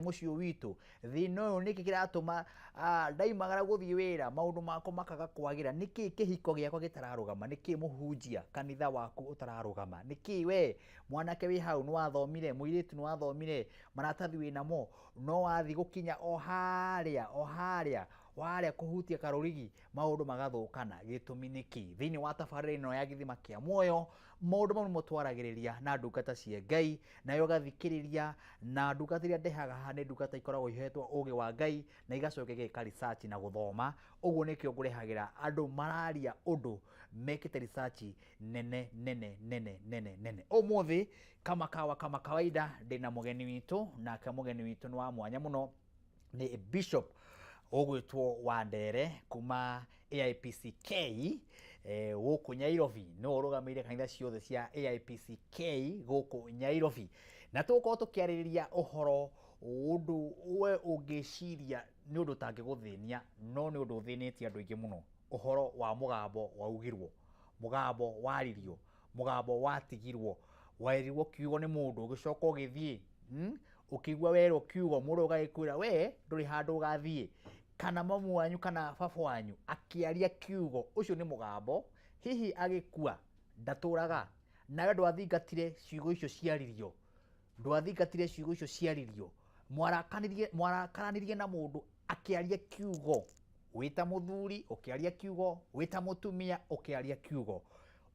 Mũciĩ ũyũ witũ thĩna ũyũ nĩkĩ kĩratũma ndaimagara gũthiĩ wĩra maũndũ makwa makaga kwagĩra? Nĩkĩ kĩhiko gĩakwa gĩtararũgama? Nĩkĩ mũhunjia kanitha waku ũtararũgama? Nĩkĩ we mwanake wĩ hau nĩwathomire, mũirĩtu nĩwathomire, maratathi wĩnamo, no wathiĩ gũkinya o harĩa o harĩa warĩa kũhutia karũrigi maũndũ magathũkana? Gĩtũmi nĩkĩ? Thĩinĩ wa tabarĩra ĩno ya Gĩthima kĩa Muoyo, maũndũ mau nĩmo twaragĩrĩria na ndungata cia Ngai, nayo ũgathikĩrĩria na ndungata iria ndehaga haha nĩ ndungata ikoragwo ihetwo ũgĩ wa Ngai na igacoka igeka research na gũthoma. Ũguo nĩkĩo ngũrehagĩra andũ mararia ũndũ mekĩte research nene nene nene nene nene. Ũmũthĩ kama kawa kama kawaida ndĩna mũgeni witũ, nake mũgeni witũ nĩ wa mwanya mũno, nĩ Bishop ũgwĩtwo Wandere kuma AIPCK gũkũ Nyairobi. Nĩwe ũrũgamĩrĩire kanitha ciothe cia AIPCK gũkũ Nyairobi, na tũgũkorwo tũkĩarĩrĩria ũhoro ũndũ we ũngĩciria nĩ ũndũ ũtangĩgũthĩnia, no nĩ ũndũ ũthĩnĩtie andũ aingĩ mũno, ũhoro wa mũgambo waugirwo, mũgambo waririo, mũgambo watigirwo, werirwo kiugo nĩ mũndũ ũgĩcoka ũgĩthiĩ, ũkĩigua werwo kiugo mũndũ ũgagĩkwĩra we ndũrĩ handũ ũgathiĩ, kana mamu wanyu kana baba wanyu akĩaria kiugo, ũcio nĩ mũgambo. Hihi agĩkua ndatũraga, nawe ndwathingatire ciugo icio ciaririo, ndwathingatire ciugo icio ciaririo, mwarakaranirie na mũndũ akĩaria kiugo, wĩta mũthuri ũkĩaria kiugo, wĩta mũtumia ũkĩaria kiugo,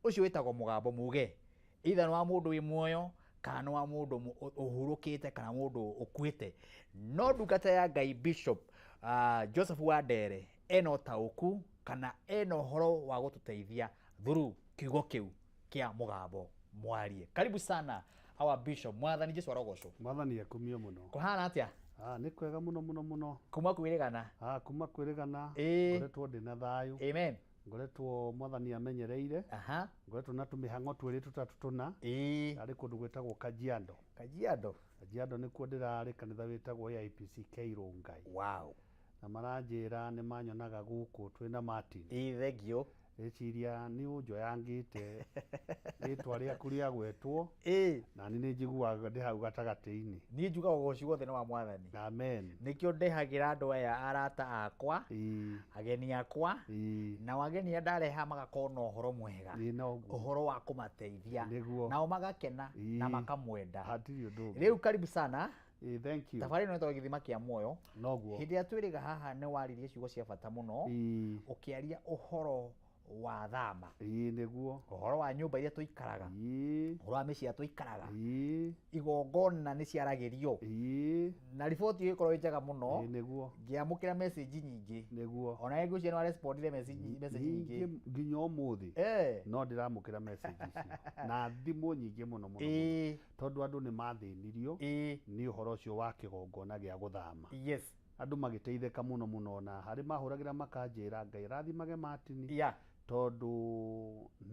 ũcio wĩtagwo mũgambo muge, either nĩ wa mũndũ wĩ muoyo kana nĩ wa mũndũ ũhurũkĩte kana mũndũ ũkuĩte. No ndungata ya Ngai Bishop Joseph Wandere ena ũtaũku kana ena ũhoro wa gũtũteithia through kiugo kĩu kĩa mũgambo mwarie. Karibu sana our bishop. Mwathani Jesu arogocwo. Mwathani akumio mũno. Kũhana atĩa? Nĩ kwega mũno mũno mũno. Kuma kwĩrĩgana. Kuma kwĩrĩgana. Ngoretwo ndĩna thayũ. Amen. Ngoretwo mwathani amenyereire. Ngoretwo na tũmĩhang'o twĩrĩ tũtatũ tũna. Arĩ kũndũ gwĩtagwo Kajiado. Kajiado. Kajiado nĩkuo ndĩrarĩ kanitha wĩtagwo AIPCK Rongai. Wow. Na maranjĩra nĩ manyonaga gũkũ twĩna Martin. Thank you. Rĩciria nĩ ũnjoyangĩte rĩtwa rĩaku rĩagwetwo. Na niĩ nĩ njiguaga ndĩ hau gatagatĩ-inĩ. Niĩ njugaga ũgoci wothe nĩ wa mwathani. Amen. Nĩkĩo ndehagĩra andũ aya arata akwa, ageni akwa, nao ageni aya ndareha magakorwo na ũhoro mwega, ũhoro wa kũmateithia, nao magakena na makamwenda. Hatirĩ ũndũ ũngĩ. Rĩu karibu sana. Thank you. Thabarĩ ĩno ĩtagwo Gĩthima kĩa Muoyo. Noguo. Hĩndĩ ĩrĩa twĩrĩga haha nĩ waririe ciugo cia bata mũno, ũkĩaria ũhoro wa thama. Nĩguo. Ũhoro wa nyũmba iria tũikaraga. Ũhoro wa mĩciĩ ĩrĩa tũikaraga. Igongona nĩ ciaragĩrio. Na riboti ĩgĩkorwo ĩ njega mũno. Nĩguo. Ngĩamũkĩra message nyingĩ. Nĩguo. Ona ngwĩciria nĩ warespondire message nyingĩ. Nginya ũmũthĩ. No ndĩramũkĩra message icio. Na thimũ nyingĩ mũno mũno. Tondũ andũ nĩ mathĩnirio nĩ ũhoro ũcio wa kĩgongona gĩa gũthama. Yes. Andũ magĩteithĩka mũno mũno, na harĩ mahũragĩra makanjĩra Ngai rathimage Martin. Tondũ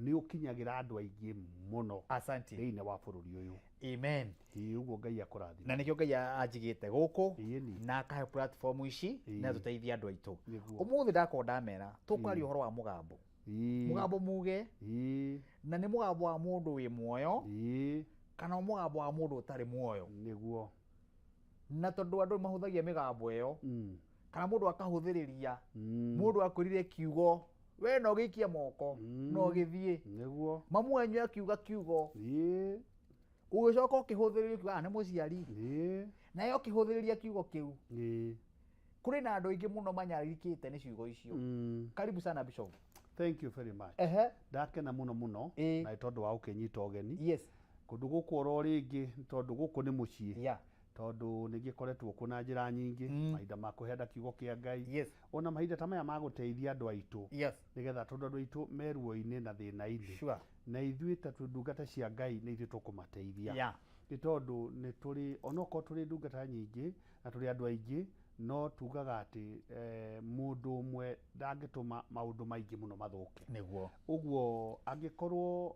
nĩ ũkinyagĩra andũ aingĩ mũno. Asante. Thĩinĩ wa bũrũri ũyũ. Amen. Ũguo Ngai akũrathime. Na nĩkĩo Ngai anjigĩte gũkũ na akahe platform ici na tũteithie andũ aitũ. Ũmũthĩ ndakorwo ndamera tũkwaria ũhoro wa mũgambo. Mũgambo muge. Na nĩ mũgambo wa mũndũ wĩ muoyo. Kana mũgambo wa mũndũ ũtarĩ muoyo. Nĩguo. Na tondũ andũ mahũthagia mĩgambo ĩyo, kana mũndũ akahũthĩrĩria, mũndũ akwĩrire kiugo, we no gĩikie moko, no gĩthiĩ. Nĩguo. Mamu wanyu akiuga kiugo. Ũgĩcoka ũkĩhũthĩrĩria kiugo, nĩ mũciari. Nawe ũkĩhũthĩrĩria kiugo kĩu. Kũrĩ na andũ aingĩ mũno manyarirĩkĩte nĩ ciugo icio. Karibu sana Bishop. Thank you very much. Ndakena mũno mũno na tondũ wa ũkĩnyita ũgeni. Yes. Kũndũ gũkũ oro rĩngĩ tondũ gũkũ nĩ mũciĩ. Yeah. Tondũ nĩ ngĩkoretwo kuo na njĩra nyingĩ, mahinda ma kũheana kiugo kĩa Ngai. Yes. Ona mahinda ta maya ma gũteithia andũ aitũ. Yes. Nĩgetha tondũ andũ aitũ me ruo-inĩ na thĩna-inĩ. Sure. Na ithuĩ ta twĩ ndungata cia Ngai nĩ ithuĩ tũkũmateithia. Yeah. Nĩ tondũ nĩ tũrĩ, onokorwo tũrĩ ndungata nyingĩ na tũrĩ andũ aingĩ, no tugaga atĩ mũndũ ũmwe ndangĩtũma maũndũ maingĩ mũno mathũke. Nĩguo. Ũguo angĩkorwo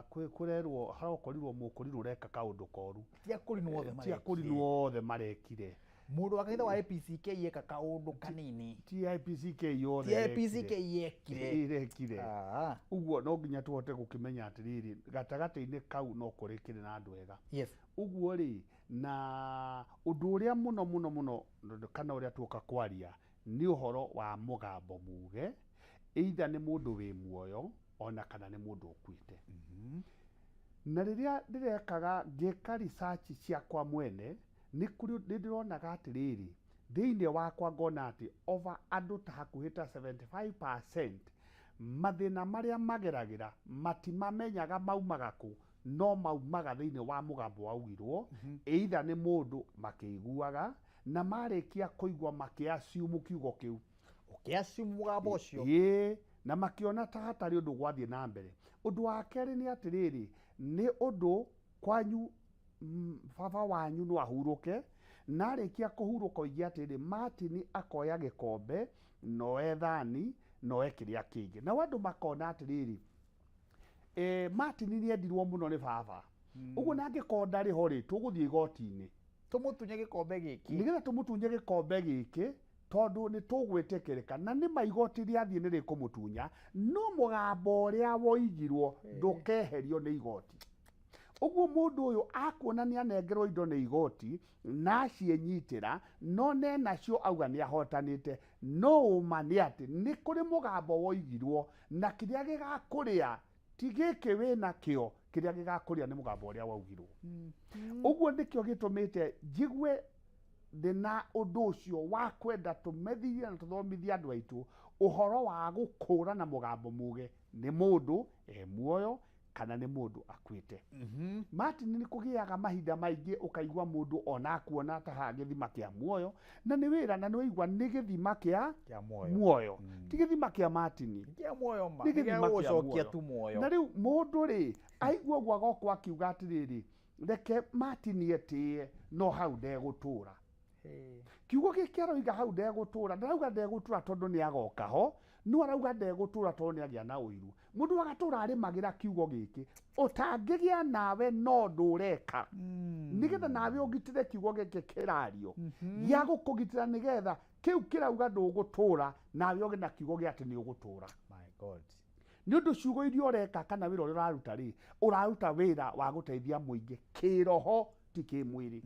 kũrerwo harokorirwo mũkũrinũ ũreka kaũndũ koru. Ti akũrinũ othe Ti akũrinũ othe marekire. Mũndũ wa kanitha wa APCK eka kaũndũ kanini. Ti APCK yothe Ti APCK yekire. Irekire. Ũguo no nginya tũhote gũkĩmenya atĩrĩrĩ, gatagatĩ-inĩ kau no kũrĩ kĩrĩ na andũ ega. Yes. Ũguo rĩ, Na ũndũ ũrĩa mũno mũno mũno kana ũrĩa tuoka kwaria nĩ ũhoro wa mũgambo muge, either nĩ mũndũ wĩ muoyo ona kana nĩ mũndũ ũkuĩte. Na rĩrĩa ndĩrekaga ngĩka research ciakwa mwene, nĩ kũrĩ nĩ ndĩronaga atĩrĩrĩ, thĩinĩ wakwa ngona atĩ over andũ ta hakuhĩ ta 75% mathĩna marĩa mageragĩra matimamenyaga maumaga kũ, no maumaga thĩinĩ wa mũgambo waugirwo, either nĩ mũndũ makĩiguaga, na marĩkia kũigua makĩ-assume kiugo kĩu. Ũkĩ-assume mũgambo ũcio. Ĩĩ, na makĩona ta hatarĩ ũndũ gwathiĩ na mbere. Ũndũ wa kerĩ nĩ atĩrĩrĩ, nĩ ũndũ kwanyu baba wanyu no ahurũke, na arĩkia kũhurũka oige atĩrĩrĩ, Martin akoya gĩkombe, noe thani, noe kĩrĩa kĩngĩ. Nao andũ makona atĩrĩrĩ, Martin nĩ endirwo mũno nĩ baba. Ũguo na angĩkorwo ndarĩ ho rĩ, tũgũthiĩ igoti-inĩ. Tũmũtunye gĩkombe gĩkĩ. Nĩgetha tũmũtunye gĩkombe gĩkĩ, tondũ nĩ tũgwĩtĩkĩrĩka. Na nĩ ma igoti rĩathiĩ nĩ rĩkũmũtunya, no mũgambo ũrĩa woigirwo ndũkeherio nĩ igoti. Ũguo mũndũ ũyũ akuona nĩ anengerwo indo nĩ igoti, na aciĩnyitĩra, no nenacio auga nĩ ahotanĩte. No ũma nĩ atĩ nĩ kũrĩ mũgambo woigirwo, na kĩrĩa gĩgakũrĩa ti gĩkĩ wĩnakĩo, kĩrĩa gĩgakũrĩa nĩ mũgambo ũrĩa waugirwo. Ũguo nĩkĩo gĩtũmĩte njigue ndĩna ũndũ ũcio wa kwenda tũmethithie na tũthomithie andũ aitũ ũhoro wa gũkũrana mũgambo muge nĩ mũndũ e muoyo kana nĩ mũndũ akuĩte. Martin, nĩ kũgĩaga mahinda maingĩ ũkaigua mũndũ ona akuona ta haha gĩthima kĩa muoyo, na nĩ wĩra, na nĩ waigua nĩ gĩthima kĩa Kĩa muoyo. Muoyo. Ti gĩthima kĩa Martin. Kĩa muoyo ma. Nĩ gĩthima kĩa gũcokia muoyo. Tu muoyo. Na rĩu mũndũ rĩ, aigua ũguo agoka akiuga atĩrĩrĩ, reke Martin etĩe, no hau ndegũtũra. Kiugo gĩkĩ aroiga hau ndegũtũra, ndarauga ndegũtũra tondũ nĩ agoka ho, no arauga ndegũtũra tondũ nĩ agĩa na ũiru. Mũndũ agatũra arĩmagĩra kiugo gĩkĩ, ũtangĩgĩa nawe no ndũreka. Nĩgetha nawe ũgitĩre kiugo gĩkĩ kĩrario. Gĩa gũkũgitĩra nĩgetha kĩu kĩrauga ndũgũtũra, nawe ũgĩe na kiugo gĩa atĩ nĩ ũgũtũra. My God. Nĩ ũndũ ciugo iria ũreka kana wĩra ũrĩa ũraruta rĩ, ũraruta wĩra wa gũteithia mũingĩ kĩroho ti kĩmwĩrĩ.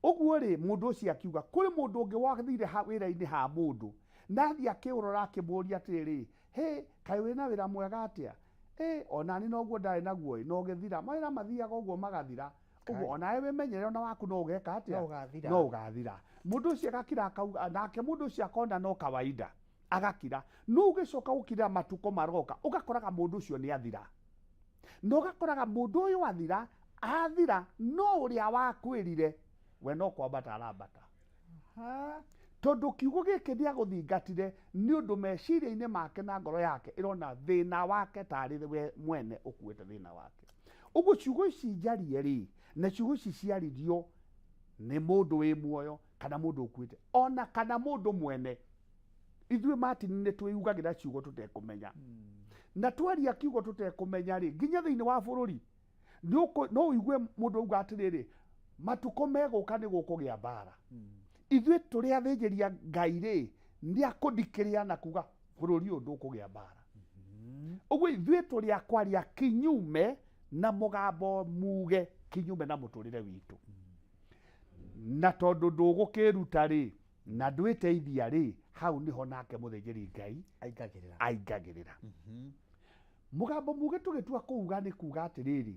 Ũguo rĩ, mũndũ ũcio akiuga, kũrĩ mũndũ ũngĩ wathire wĩra-inĩ ha mũndũ, na athiĩ akĩũrora akĩmũũria atĩrĩrĩ, hĩ, kaĩ wĩna wĩra mwega atĩa? Ĩ, ona niĩ noguo ndarĩ naguo ĩ, na ũgĩthira. Mawĩra mathiaga ũguo magathira. Ũguo, onawe wĩmenyerere ona waku no ũgeka atĩa? No ũgathira. No ũgathira. Mũndũ ũcio agakira akauga, nake mũndũ ũcio akona no kawaida. Agakira. No ũgĩcoka gũkira matukũ maroka, ũgakoraga mũndũ ũcio nĩ athira. Na ũgakoraga mũndũ ũyũ athira, athira, no ũrĩa wakwĩrire, we no kwambata arambata. Tondũ kiugo gĩkĩ nĩagũthingatire nĩ ũndũ meciria-inĩ make na ngoro yake ĩrona thĩna wake tarĩ we mwene ũkuĩte thĩna wake. Ũguo ciugo ici njarie rĩ, na ciugo ici ciaririo nĩ mũndũ wĩ muoyo kana mũndũ ũkuĩte, ona kana mũndũ mwene. Ithuĩ Martin nĩ twĩyugagĩra ciugo tũtekũmenya. Na twaria kiugo tũtekũmenya rĩ, nginya thĩinĩ wa bũrũri, no ũigue mũndũ auga atĩrĩrĩ, matukũ megũka nĩ gũkũgĩa mbara. Ithuĩ tũrĩ athĩnjĩri a Ngai rĩ, nĩ akũndikĩrĩa na kuga bũrũri ũyũ ndũkũgĩa mbara. Ũguo ithuĩ tũrĩ a kwaria kinyume na mũgambo muge, kinyume na mũtũrĩre witũ. Na tondũ ndũgũkĩruta rĩ, na ndwĩteithia rĩ, hau nĩho nake mũthĩnjĩri Ngai aingagĩrĩra. Aingagĩrĩra. Mũgambo muge tũgĩtua kũuga nĩ kuga atĩrĩrĩ,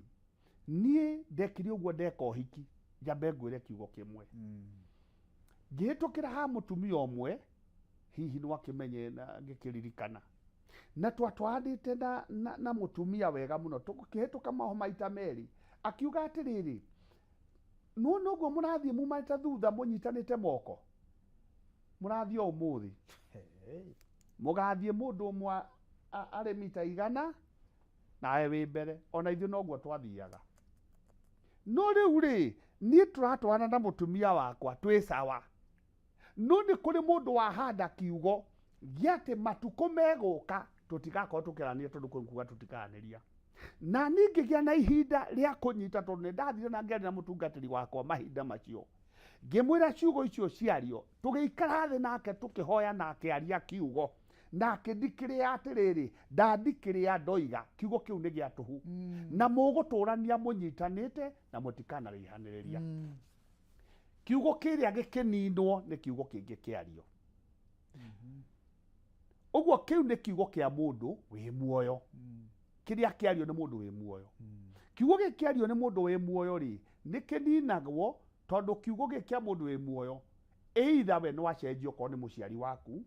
niĩ ndekire ũguo ndeka ũhiki, njambe ngwĩre kiugo kĩmwe. Ngĩhĩtũkĩra ha mũtumia ũmwe, hihi no akĩmenye na ngĩkĩririkana. Na twatwaranĩte na mũtumia wega mũno, tũkĩhĩtũka maho maita merĩ. Akiuga atĩrĩrĩ, nĩwona ũguo mũrathiĩ mumanĩte thutha mũnyitanĩte moko? Mũrathiĩ o ũmũthĩ. Mũgathiĩ mũndũ ũmwe arĩ mita igana, nawe wĩ mbere. Ona ithuĩ noguo twathiaga. No rĩu rĩ, niĩ tũratwarana na mũtumia wakwa twĩ sawa. No nĩ kũrĩ mũndũ wahanda kiugo gĩa atĩ matukũ megũka tũtigakorwo tũkĩaranĩria tondũ kũu kuga tũtikaranĩria. Na niĩ ngĩgĩa na ihinda rĩa kũnyita tondũ nĩ ndathire na ngĩaria na mũtungatĩri wakwa mahinda macio. Ngĩmwĩra ciugo icio ciario, tũgĩikara thĩ nake tũkĩhoya na akĩaria kiugo. na akĩndikĩrĩa atĩrĩrĩ, ndandikĩrĩa ndoiga, kiugo kĩu nĩ gĩa tũhũ. Na mũgũtũrania mũnyitanĩte na mũtikanaraihanĩrĩria. Kiugo kĩrĩa gĩkĩninwo nĩ kiugo kĩngĩ kĩario. Ũguo kĩu nĩ kiugo kĩa mũndũ wĩ muoyo. Kĩrĩa kĩario nĩ mũndũ wĩ muoyo. Kiugo gĩkĩ kĩario nĩ mũndũ wĩ muoyo rĩ, nĩ kĩninagwo tondũ kiugo gĩkĩ kĩa mũndũ wĩ muoyo, either we no acenjie okorwo nĩ mũciari waku,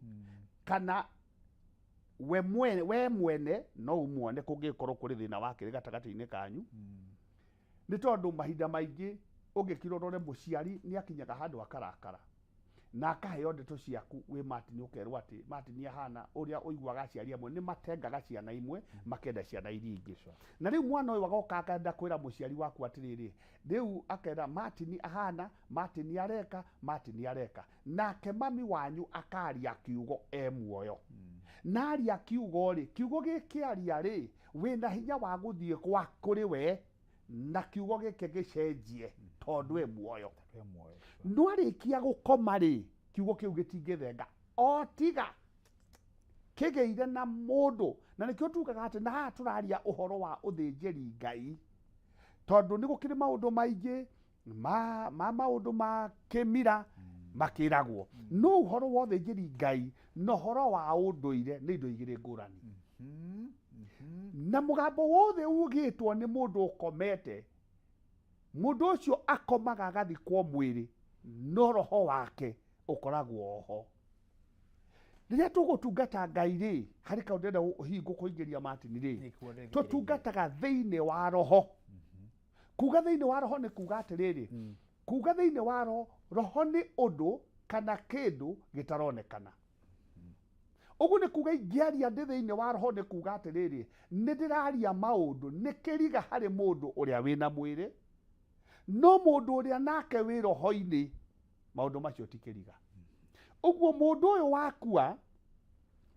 kana we mwene no umuone kũngĩkorwo kũrĩ thĩna wakĩrĩ gatagatĩ-inĩ kanyu. Nĩ tondũ mahinda maingĩ ũngĩkira ũrore mũciari nĩ akinyaga handũ akarakara na akaheo ndeto ciaku wĩ Martin, ũkerwo atĩ Martin ahana ũrĩa ũiguaga aciari amwe nĩ matengaga ciana imwe makenda ciana iria ingĩ. Na rĩu mwana ũyũ agoka akenda kwĩra mũciari waku atĩrĩrĩ, rĩu akera Martin ahana, Martin areka, Martin areka, nake mami wanyu akaria kiugo e muoyo. Na aria kiugo rĩ, kiugo gĩkĩaria rĩ, wĩna hinya wa gũthiĩ gwa kũrĩ we na kiugo gĩkĩ gĩcenjie tondũ e muoyo. No arĩkia gũkoma rĩ, kiugo kĩu gĩtingĩthenga o tiga kĩgĩire na mũndũ. Na nĩkĩo tugaga atĩ na haha tũraria ũhoro wa ũthĩnjĩri Ngai, tondũ nĩ gũkĩrĩ maũndũ maingĩ ma maũndũ ma kĩmira makĩragwo, no ũhoro wa ũthĩnjĩri Ngai na ũhoro wa ũndũire nĩ indo igĩrĩ ngũrani. Na mũgambo wothe ugĩtwo nĩ mũndũ ũkomete, mũndũ ũcio akomaga agathikwo mwĩrĩ, no roho wake ũkoragwo oho. Rĩrĩa tũgũtungata Ngai rĩ, harĩ kaũndũ ndĩrenda hihi ngũkũingĩria Martin rĩ, tũtungataga thĩinĩ wa roho. Kuga thĩinĩ wa roho nĩ kuga atĩrĩrĩ, kuga thĩinĩ wa roho, roho nĩ ũndũ kana kĩndũ gĩtaronekana. Ũguo nĩ kuga ingĩaria ndĩ thĩinĩ wa roho nĩ kuga atĩrĩrĩ, nĩ ndĩraria maũndũ, nĩ kĩriga harĩ mũndũ ũrĩa wĩna mwĩrĩ, no mũndũ ũrĩa nake wĩ roho-inĩ, maũndũ macio ti kĩriga. Ũguo mũndũ ũyũ wakua,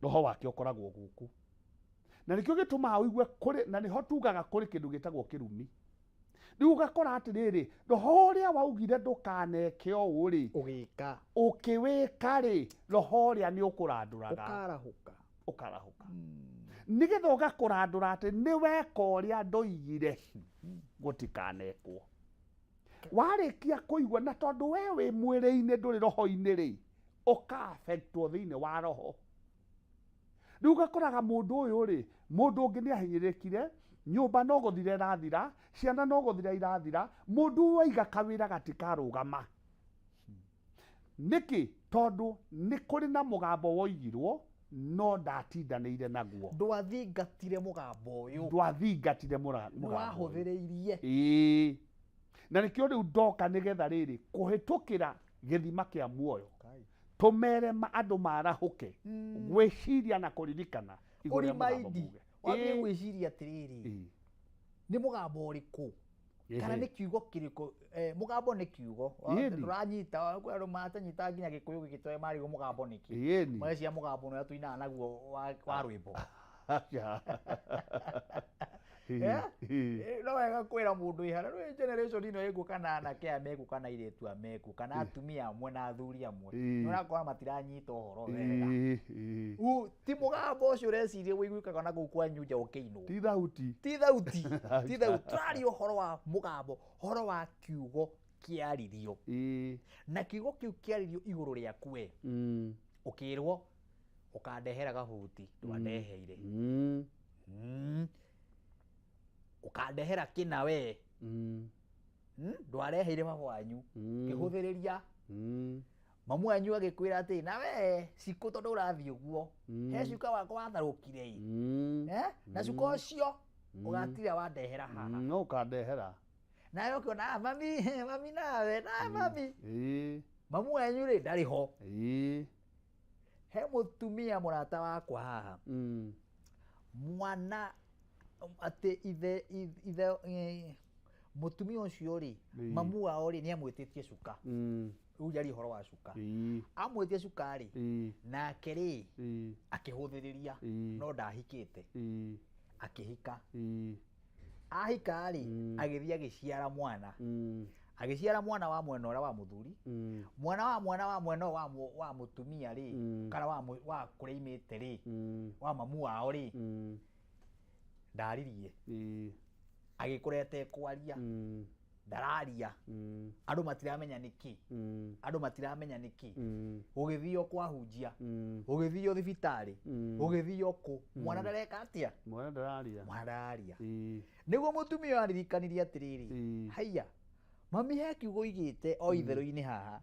roho wake ũkoragwo gũkũ. Na nĩkĩo gĩtũmaga ũigue kũrĩ, na nĩho tugaga kũrĩ kĩndũ gĩtagwo kĩrumi. Rĩu ũgakora atĩrĩrĩ, roho ũrĩa waugire ndũkaneke ũũ rĩ, ũgĩka, ũkĩwĩka rĩ, roho ũrĩa nĩ ũkũrandũraga. Ũkarahũka. Ũkarahũka. Nĩgetha ũgakũrandũra atĩ nĩ weka ũrĩa ndoigire gũtikanekwo. Warĩkia kũigua, na tondũ we wĩ mwĩrĩ-inĩ ndũrĩ roho-inĩ rĩ, ũka-affectwo thĩinĩ wa roho. Rĩu ũgakoraga mũndũ ũyũ rĩ, mũndũ ũngĩ nĩ ahinyĩrĩrĩkire, nyũmba no gũthira ĩrathira, ciana no gũthira irathira, mũndũ ũyũ aiga kawĩra gatikarũgama. Nĩkĩ? Tondũ nĩ kũrĩ na mũgambo woigirwo, no ndatindanĩire naguo. Ndwathingatire mũgambo ũyũ. Ndwathingatire mũgambo ũyũ. Nĩwahũthĩrĩirie. Ĩĩ. Na nĩkĩo rĩu ndoka nĩgetha rĩrĩ kũhĩtũkĩra gĩthima kĩa muoyo. Tũmere andũ marahũke gwĩciria na kũririkana igũrũ rĩa mũgambo muge. Wambie gwĩciria atĩrĩrĩ, nĩ mũgambo ũrĩkũ? Kana nĩ kiugo kĩrĩkũ? Mũgambo nĩ kiugo. Ndũranyita, kwĩ andũ matanyita nginya Gĩkũyũ gĩkĩ tondũ marigwo mũgambo nĩ kĩ. Mareciria mũgambo nĩ ũrĩa tũinaga naguo wa rwĩmbo. No wega kwĩra mũndũ wĩ harĩa, rĩu generation ĩno ĩkuo kana anake aya mekuo kana airĩtu aya mekuo kana atumia amwe na athuri amwe, nĩ ũrakora matiranyita ũhoro wega. Ti mũgambo ũcio ũreciria ũiguĩkaga na kũu kwanyu nja ũkĩinwo. Ti thauti. Ti thauti. Ti thauti. Tũraria ũhoro wa mũgambo, ũhoro wa kiugo kĩaririo. Na kiugo kĩu kĩaririo igũrũ rĩaku we. Ũkĩrwo ũkandehera gabuti, ndwandeheire. Ũkandehera kĩna we. Ndwareheire baba wanyu. Kĩhũthĩrĩria. Mamu wanyu agĩkwĩra atĩ na we cikũ tondũ ũrathiĩ ũguo. He cuka wakwa watharũkire ĩ. Na cuka ũcio ũgatira wandehera haha. No ũkandehera. Nawe ũkĩona mami, mami nawe, na mami. Mamu wanyu rĩ ndarĩ ho. He mũtumia mũrata wakwa haha. Mwana atĩ ithe ithe mũtumia ũcio rĩ, mamu wao rĩ nĩ amwĩtĩtie cuka. Rĩu njarie ũhoro wa cuka. Amwĩtie cuka rĩ, nake rĩ akĩhũthĩrĩria, no ndahikĩte. Akĩhika. Ahika rĩ, agĩthiĩ agĩciara mwana. Agĩciara mwana wa mwena ũrĩa wa mũthuri, mwana wa mwana wa mwena ũyũ wa mũtumia rĩ, kana wa kũrĩa imĩte rĩ, wa mamu wao rĩ, ndaririe. Agĩkũra atekwaria, ndararia, andũ matiramenya nĩkĩ, andũ matiramenya nĩkĩ. Gũgĩthio kwahunjia, gũgĩthio thibitarĩ, gũgĩthio kũ, mwana ndareka atĩa? Mwana ndararia. Mwana ndararia. Nĩguo mũtumia ũyũ aririkanirie atĩrĩrĩ, haiya, mami he kiugo igĩte o itherũ-inĩ haha,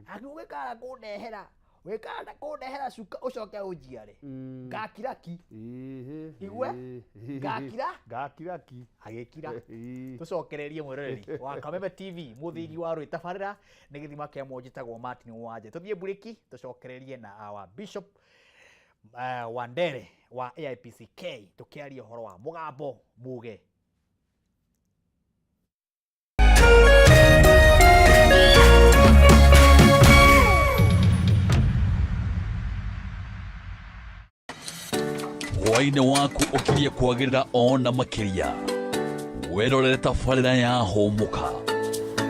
akiuga gĩkara kũndehera, wĩkara kũndehera cuka ũcoke ũnjiare, ngakira ki. Igue? Ngakira? Ngakira ki. Agĩkira. Tũcokererie mwĩroreri wa Kameme TV, mũthĩgi wa rwĩ tabarĩra nĩ gĩthima kĩa muoyo njĩtagwo Martin Wanje. Tũthiĩ mburĩki tũcokererie na our Bishop Wandere wa AIPCK tũkĩaria ũhoro wa mũgambo muge. Hwaĩ-inĩ waku ũkirie kwagĩrĩra ona makĩria. Wĩrorere tabarĩra ya Hũmũka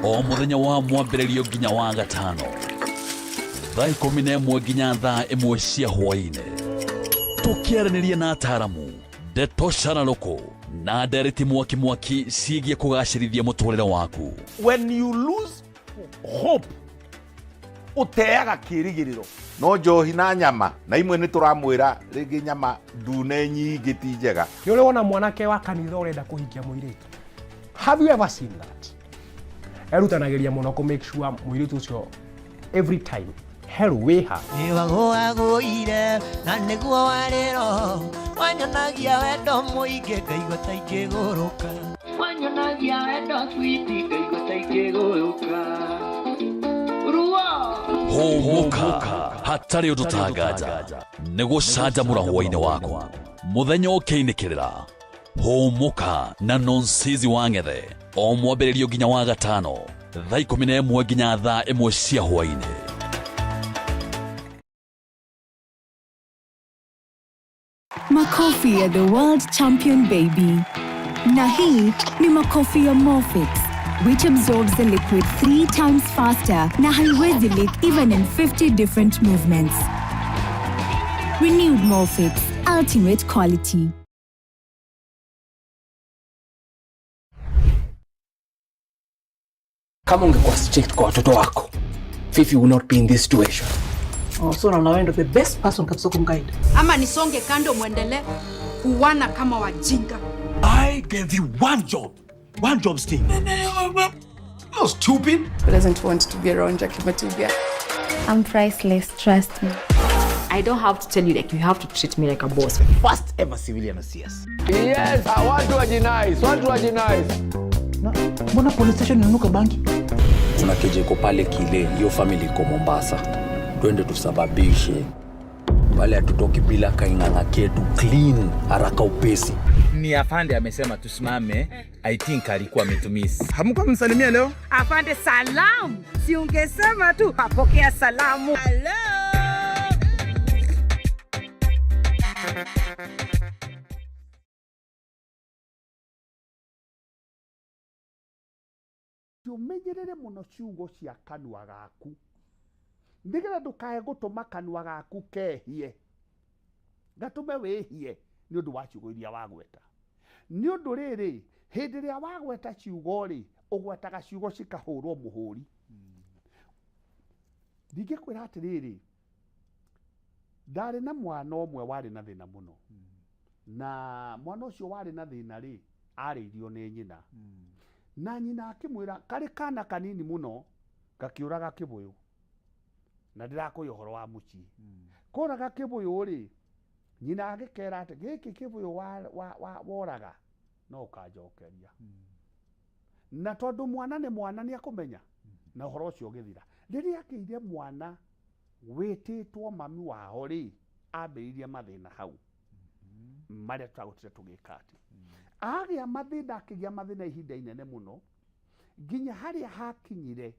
o mũthenya wa mwambĩrĩrio nginya wa gatano thaa 11 nginya thaa 1 cia hwaĩ-inĩ, tũkĩaranĩria na ataaramu ndeto cararũkũ na ndereti mwaki mwaki ciĩgiĩ kũgacĩrithia mũtũrĩre waku. When you lose hope, ũteaga kĩĩrĩgĩrĩro. No njohi na nyama na imwe nĩ tũramwĩra rĩngĩ nyama ndune nyingĩ ti njega. Nĩ ũrĩ wona mwanake wa kanitha ũrenda kũhikia mũirĩtu? Have you ever seen that? Erutanagĩria mũno kũ make sure mũirĩtu ũcio every time hello wĩha. Nĩwagũagũire na nĩguo warĩro, wanyonagia wendo mũingĩ ngaigua ta ingĩgũrũka. Wanyonagia wendo sweet ngaigua ta ingĩgũrũka. Hũmũka hatarĩ ũndũ tanganja nĩ gũcanjamũra hwaĩ-inĩ waku mũthenya ũkĩinĩkĩrĩra. Hũmũka na Nonsizi wa Ng'ethe o mwambĩrĩrio nginya wa gatano thaa 11 nginya thaa 1 cia hwaĩ-inĩ. Makofi ya the world champion baby. Na hii ni makofi ya Morfix, which absorbs the liquid 3 times faster na haiwezi leak even in 50 different movements. Renewed Morfix, ultimate quality. Kama ungekuwa strict kwa watoto wako, Fifi will not be in this situation. Oh, so naona wewe ndo the best person kabisa kumguide. Ama nisonge kando muendelee kuwana kama wajinga. I gave you one job. One job, Steve. Not stupid. Who doesn't want to be around Jackie Matibia? I'm priceless, trust me. I don't have to tell you, like, you have to treat me like a boss. First ever civilian CS. Yes, watu wajinais, watu wajinais. Na mbona police station inanuka bangi? Tuna kijeko pale kile, hiyo family iko Mombasa. Twende tusababishe. Pale hatutoki bila kaing'ang'a ketu clean haraka upesi. Ni afande amesema tusimame. I think alikuwa ametumisi. Hamkuwa msalimia leo? Afande salamu. Si ungesema tu apokea salamu. Hello. Umenyerere mũno ciugo cia kanua gaku nĩgetha ndũkae gũtũma kanua gaku kehie gatũme wĩhie nĩ ũndũ wa ciugo iria wagweta. Nĩ ũndũ rĩrĩ, hĩndĩ ĩrĩa wagweta ciugo rĩ, ũgwetaga ciugo cikahũrwo mũhũri. Ndingĩkwĩra atĩrĩrĩ, ndarĩ na mwana ũmwe warĩ na thĩna mũno, na mwana ũcio warĩ na thĩna rĩ, arĩirio nĩ nyina. Na nyina akĩmwĩra karĩ kana kanini mũno gakĩũraga kĩbũyũ, na ndĩrakũria ũhoro wa mũciĩ. Kũraga kĩbũyũ rĩ, nyina agĩkera atĩ gĩkĩ kĩbũyũ woraga no ũkanjokeria. Na tondũ mwana nĩ mwana nĩ akũmenya, na ũhoro ũcio ũgĩthira. Rĩrĩa akĩire mwana wĩtĩtwo mami wao rĩ, ambĩrĩirie mathĩna hau marĩa tũragũtire tũgĩka atĩ agĩa mathĩna, akĩgĩa mathĩna ihinda inene mũno nginya harĩa hakinyire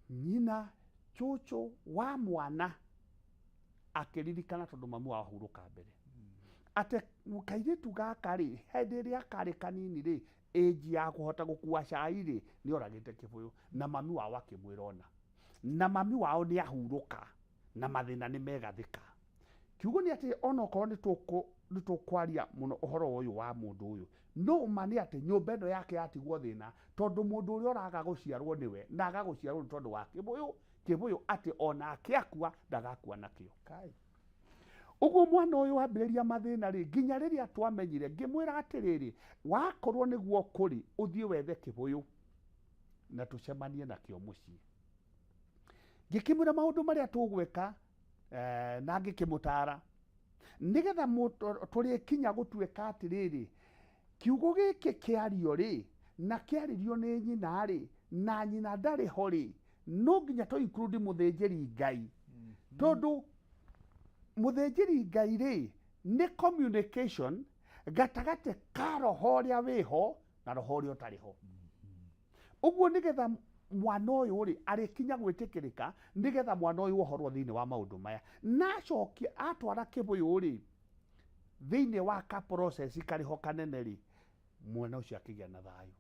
nyina cũcũ wa mwana akĩririkana tondũ mamu wao ahurũka mbere atĩ kairĩtu gaka rĩ, hĩndĩ ĩrĩa karĩ kanini rĩ, Age ya kũhota gũkua cai rĩ, nĩ oragĩte kĩbũyũ. Na mami wao akĩmwĩra ona. Na mami wao nĩ ahurũka na mathĩna nĩ megathĩka. Kiugo nĩ atĩ onokorwo nĩ tũkwaria mũno ũhoro ũyũ wa mũndũ ũyũ, no ma nĩ atĩ nyũmba ĩno yake yatigwo thĩna, tondũ mũndũ ũrĩa ũraga gũciarwo nĩwe, na aga gũciarwo nĩ tondũ wa kĩbũyũ, kĩbũyũ atĩ onake akua ndagakua nakĩo. Kai. Ũguo mwana ũyũ ambĩrĩria mathĩna rĩ, nginya rĩrĩa twamenyire, ngĩmwĩra atĩrĩrĩ, wakorwo nĩguo kũrĩ, ũthiĩ wethe kĩbũyũ na tũcemanie nakĩo mũciĩ. Ngĩkĩmwĩra maũndũ marĩa tũgwĩka, na ngĩkĩmũtara nĩgetha tũrĩkinya gũtuĩka atĩrĩrĩ, kiugo gĩkĩ kĩario rĩ, na kĩarĩrio nĩ nyina rĩ, na nyina ndarĩ ho rĩ, no nginya tũ include mũthĩnjĩri Ngai. Tondũ mũthĩnjĩri Ngai rĩ, nĩ communication gatagatĩ ka roho ũrĩa wĩho na roho ũrĩa ũtarĩ ho. Ũguo nĩgetha mwana ũyũ rĩ, arĩkinya gwĩtĩkĩrĩka, nĩgetha mwana ũyũ ohorwo thĩinĩ wa maũndũ maya. Na acokie atwara kĩbũyũ rĩ, thĩinĩ wa ka process karĩ ho kanene rĩ, mwana ũcio akĩgĩa na thayũ.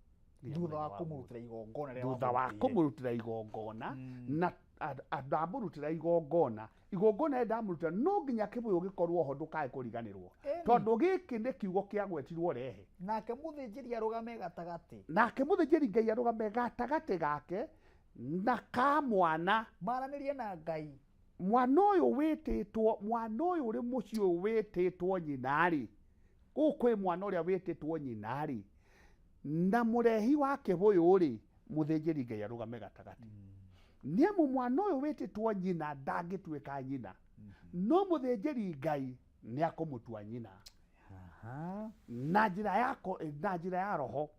Thutha wa kũmũrutĩra igongona rĩrĩa Thutha wa wamũrutĩire. kũmũrutĩra igongona, na ndamũrutĩra igongona, igongona rĩrĩa ndamũrutĩra, no nginya kĩbũyũ gĩkorwo ho ndũkae kũriganĩrwo. Tondũ gĩkĩ nĩ kiugo kĩagwetirwo rehe. Nake mũthĩnjĩri arũgame gatagatĩ. Nake mũthĩnjĩri Ngai arũgame gatagatĩ gake na ka mwana. Maranĩrie na Ngai. Mwana ũyũ wĩtĩtwo, mwana ũyũ ũrĩ mũciĩ ũyũ wĩtĩtwo nyina rĩ, gũkũ kwĩ mwana ũrĩa wĩtĩtwo nyina rĩ, na mũrehi wa kĩbũyũ rĩ, mũthĩnjĩri Ngai arũgame gatagatĩ. Nĩ amu mwana ũyũ wĩtĩtwo nyina ndangĩtuĩka nyina, no mũthĩnjĩri Ngai nĩ akũmũtua nyina. Na njĩra ya ko-, na njĩra ya roho.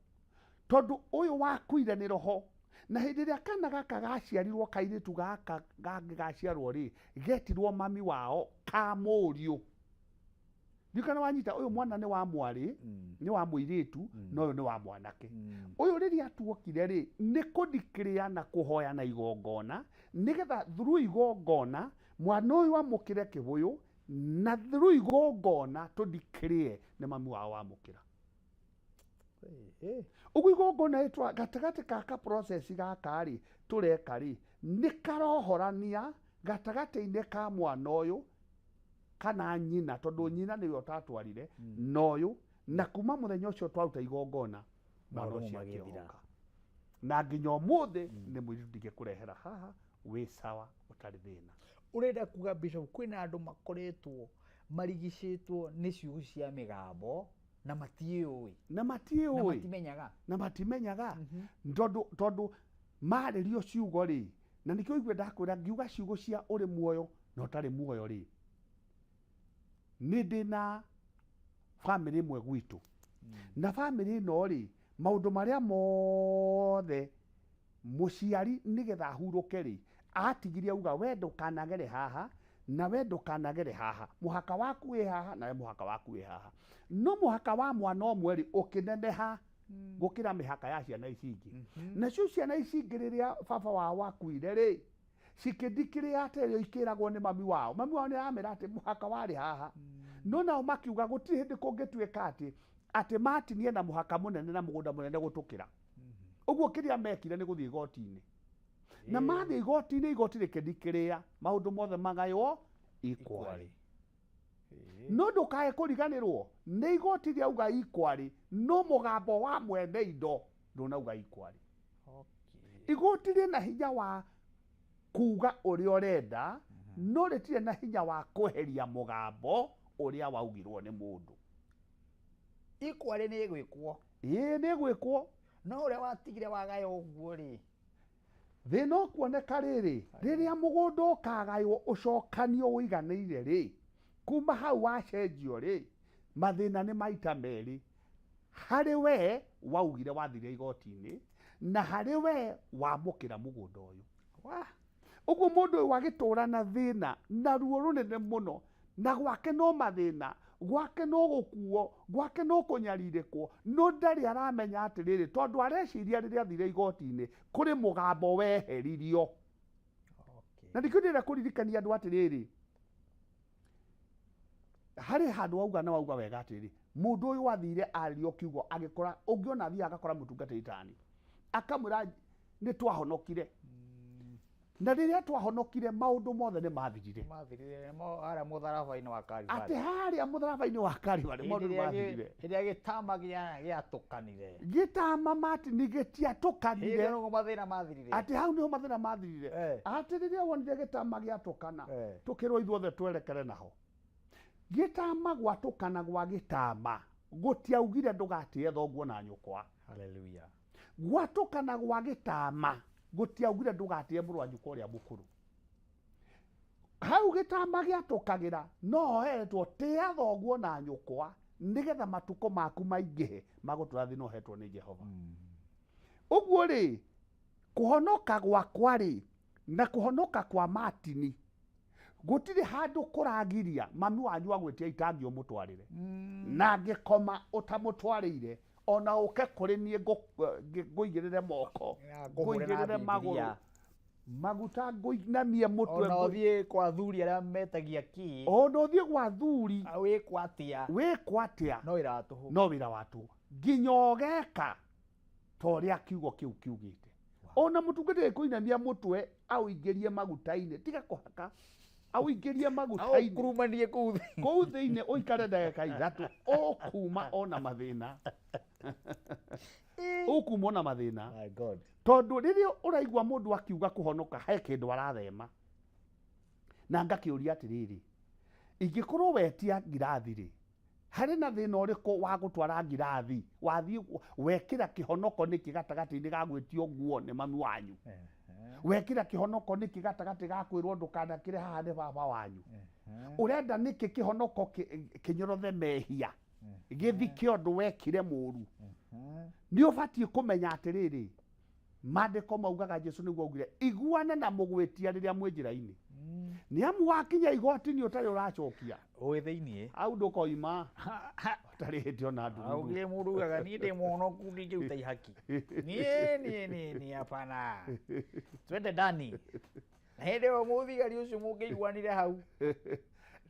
Tondũ ũyũ wakuire nĩ roho. Na hĩndĩ ĩrĩa kana gaka gaciarirwo, kairĩtu gaka gangĩ gaciarwo rĩ, getirwo mami wao ka mũriũ. Ndikana wanyita, ũyũ mwana nĩ wa mwarĩ, nĩ wa mũirĩtu, na ũyũ nĩ wa mwanake. Ũyũ rĩrĩa tuokire rĩ, nĩ kũdeclare na kũhoya na igongona, nĩgetha through igongona, mwana ũyũ amũkĩre kĩbũyũ, na through igongona tũ declare nĩ mami wao wamũkĩra. Ũguo igongona rĩtwa gatagatĩ ka ka process gaka rĩ, tũreka rĩ, nĩ karohorania gatagatĩ-inĩ ka mwana ũyũ kana nyina, tondũ nyina nĩwe ũtatwarire, na ũyũ, na kuma mũthenya ũcio twaruta igongona, mwana Maũndũ ũcio magĩthira. akĩohoka. Na nginya ũmũthĩ nĩ mũirĩtu ndingĩkũrehera haha, wĩ sawa, ũtarĩ thĩna. Ũrenda kuga Bishop, kwĩna andũ makoretwo marigicĩtwo nĩ ciugo cia mĩgambo na matiĩũĩ. Na matiĩũĩ. Na matimenyaga. Na matimenyaga. Tondũ marĩrio ciugo rĩ, na nĩkĩo ũigue ndakwĩra ngiuga ciugo cia ũrĩ muoyo na ũtarĩ muoyo rĩ, nĩ ndĩ na bamĩrĩ ĩmwe gwitũ. Na bamĩrĩ ĩno rĩ, maũndũ marĩa mothe mũciari nĩgetha ahurũke rĩ, atigirie auga we ndũkanagere haha, na we ndũkanagere haha, mũhaka waku wĩ haha, na we mũhaka waku wĩ haha. No mũhaka wa mwana ũmwe rĩ, ũkĩneneha gũkĩra mĩhaka ya ciana ici ingĩ. Nacio ciana ici ingĩ rĩrĩa baba wao akuire rĩ, cikĩndikĩrĩa atĩrĩrĩ, ikĩragwo nĩ mami wao. Mami wao nĩ aramera atĩ mũhaka warĩ haha. No nao makiuga gũtirĩ hĩndĩ kũngĩtuĩka atĩ matinie na mũhaka mũnene na mũgũnda mũnene gũtũkĩra. Ũguo kĩrĩa mekire nĩ gũthiĩ igoti-inĩ. Na mathiĩ igoti-inĩ, igoti rĩkĩndikĩrĩa maũndũ mothe magaywo ikwarĩ. No ndũkae kũriganĩrwo nĩ igoti rĩauga ikwarĩ, no mũgambo wa mwene indo ndũnauga ikwarĩ. Igoti rĩna hinya wa kuga ũrĩa ũrenda, no rĩtirĩ na hinya wa kweheria mũgambo ũrĩa waugirwo nĩ mũndũ. Ikwarĩ nĩ ĩgwĩkwo. Ĩĩ, nĩ ĩgwĩkwo. No ũrĩa watigire wagaya ũguo rĩ, thĩna ũkuoneka rĩrĩ, rĩrĩa mũgũnda ũkagaywo ũcokanio ũiganĩire rĩ, kuma hau wacenjio rĩ, mathĩna nĩ maita merĩ. Harĩ we waugire wathire igoti-inĩ, na harĩ we wamũkĩra mũgũnda ũyũ. Ũguo mũndũ ũyũ agĩtũra na thĩna na ruo rũnene mũno, na gwake no mathĩna, gwake no gũkuo, gwake no kũnyarirĩkwo, no ndarĩ aramenya atĩrĩrĩ, tondũ areciria rĩrĩa athire igoti-inĩ kũrĩ mũgambo weheririo. Na nĩkĩo ndĩrenda kũririkania andũ atĩrĩrĩ, harĩ handũ wauga na wauga wega atĩrĩrĩ, Mũndũ ũyũ wathire ario kiugo agĩkora ũngĩona athiaga agakora mũtungatĩri tani akamwĩra nĩ twahonokire. Na rĩrĩa twahonokire maũndũ mothe nĩ mathirire. Mathirire harĩa mũtharaba-inĩ wa Kalivali. Atĩ harĩa mũtharaba-inĩ wa Kalivali maũndũ nĩ mathirire. Hĩndĩ ĩrĩa gĩtama gĩatũkanire. Gĩtama Martin gĩtiatũkanire. Hĩndĩ ĩyo mathĩna mathirire. Atĩ hau nĩho mathĩna mathirire. Atĩ rĩrĩa wonire gĩtama gĩatũkana tũkĩrwo ithuothe twerekere naho. Gĩtama gwatũkana gwa gĩtama gũtiaugire ndũgatĩe thoguo na nyũkwa. Hallelujah. Gwatũkana gwa gĩtama gũtiaugire ndũgatĩe mũrũ wa nyũkwa ũrĩa mũkũrũ. Hau gĩtama gĩatũkagĩra no hoetwo tĩa thoguo na nyũkwa nĩgetha matukũ maku maingĩhe magũtũra thĩ no hetwo nĩ Jehova. Ũguo rĩ kũhonoka gwakwa rĩ na kũhonoka kwa Martin gũtirĩ handũ kũragiria mami wanyu agwĩtia itangi ũmũtwarĩre. Na angĩkoma ũtamũtwarĩire ona ũke kũrĩ niĩ ngũigĩrĩre moko ngũigĩrĩre magũrũ maguta ngũinamie mũtwe ona ũthiĩ kwa thuri arĩa metagia kĩ ona ũthiĩ gwa thuri wĩkwo atĩa wĩkwo atĩa no wĩra wa tũhũ no wĩra wa tũhũ nginya ũgeka ta ũrĩa kiugo kĩu kiugĩte. Ona mũtungatĩri kũinamia mũtwe aũingĩrie maguta-inĩ tiga kũhaka auingĩrie maguta-inĩ aukurumanie kũu thĩinĩ ũikare ndagĩka 3 ũkuma ona mathĩna. Ũkuma ona mathĩna. My God. Tondũ rĩrĩa ũraigua mũndũ akiuga kũhonoka he kĩndũ arathema. Na ngakĩũria atĩrĩrĩ, ingĩkorwo wetia ngirathi rĩ, harĩ na thĩna ũrĩkũ wa gũtwara ngirathi wathiĩ wekĩra kĩhonoko nĩkĩ gatagatĩ-inĩ ga gwĩtio nguo nĩ mami wanyu? Wekĩra kĩhonoko nĩkĩ gatagatĩ ga kwĩrwo ndũkanakĩre haha nĩ baba wanyu? Ũrenda nĩkĩ kĩhonoko kĩnyorothe mehia gĩthike ũndũ wekire mũru? Nĩ ũbatiĩ kũmenya atĩrĩrĩ, maandĩko maugaga Jesu nĩguo augire iguana na mũgwĩtia rĩrĩa mwĩ njĩra-inĩ. Nĩ amu wakinya igoti-inĩ ũtarĩ ũracokia wĩ thĩiniĩ hau ndũkoima ũtarĩhĩte ona ndururu. Augire mũndũ ugaga niĩ ndĩ mũhonoku ndingĩruta ihaki. Niĩ niĩ niĩ niĩ hapana. Twende ndani. Na hĩndĩ ĩyo mũthigari ũcio mũngĩiguanire hau.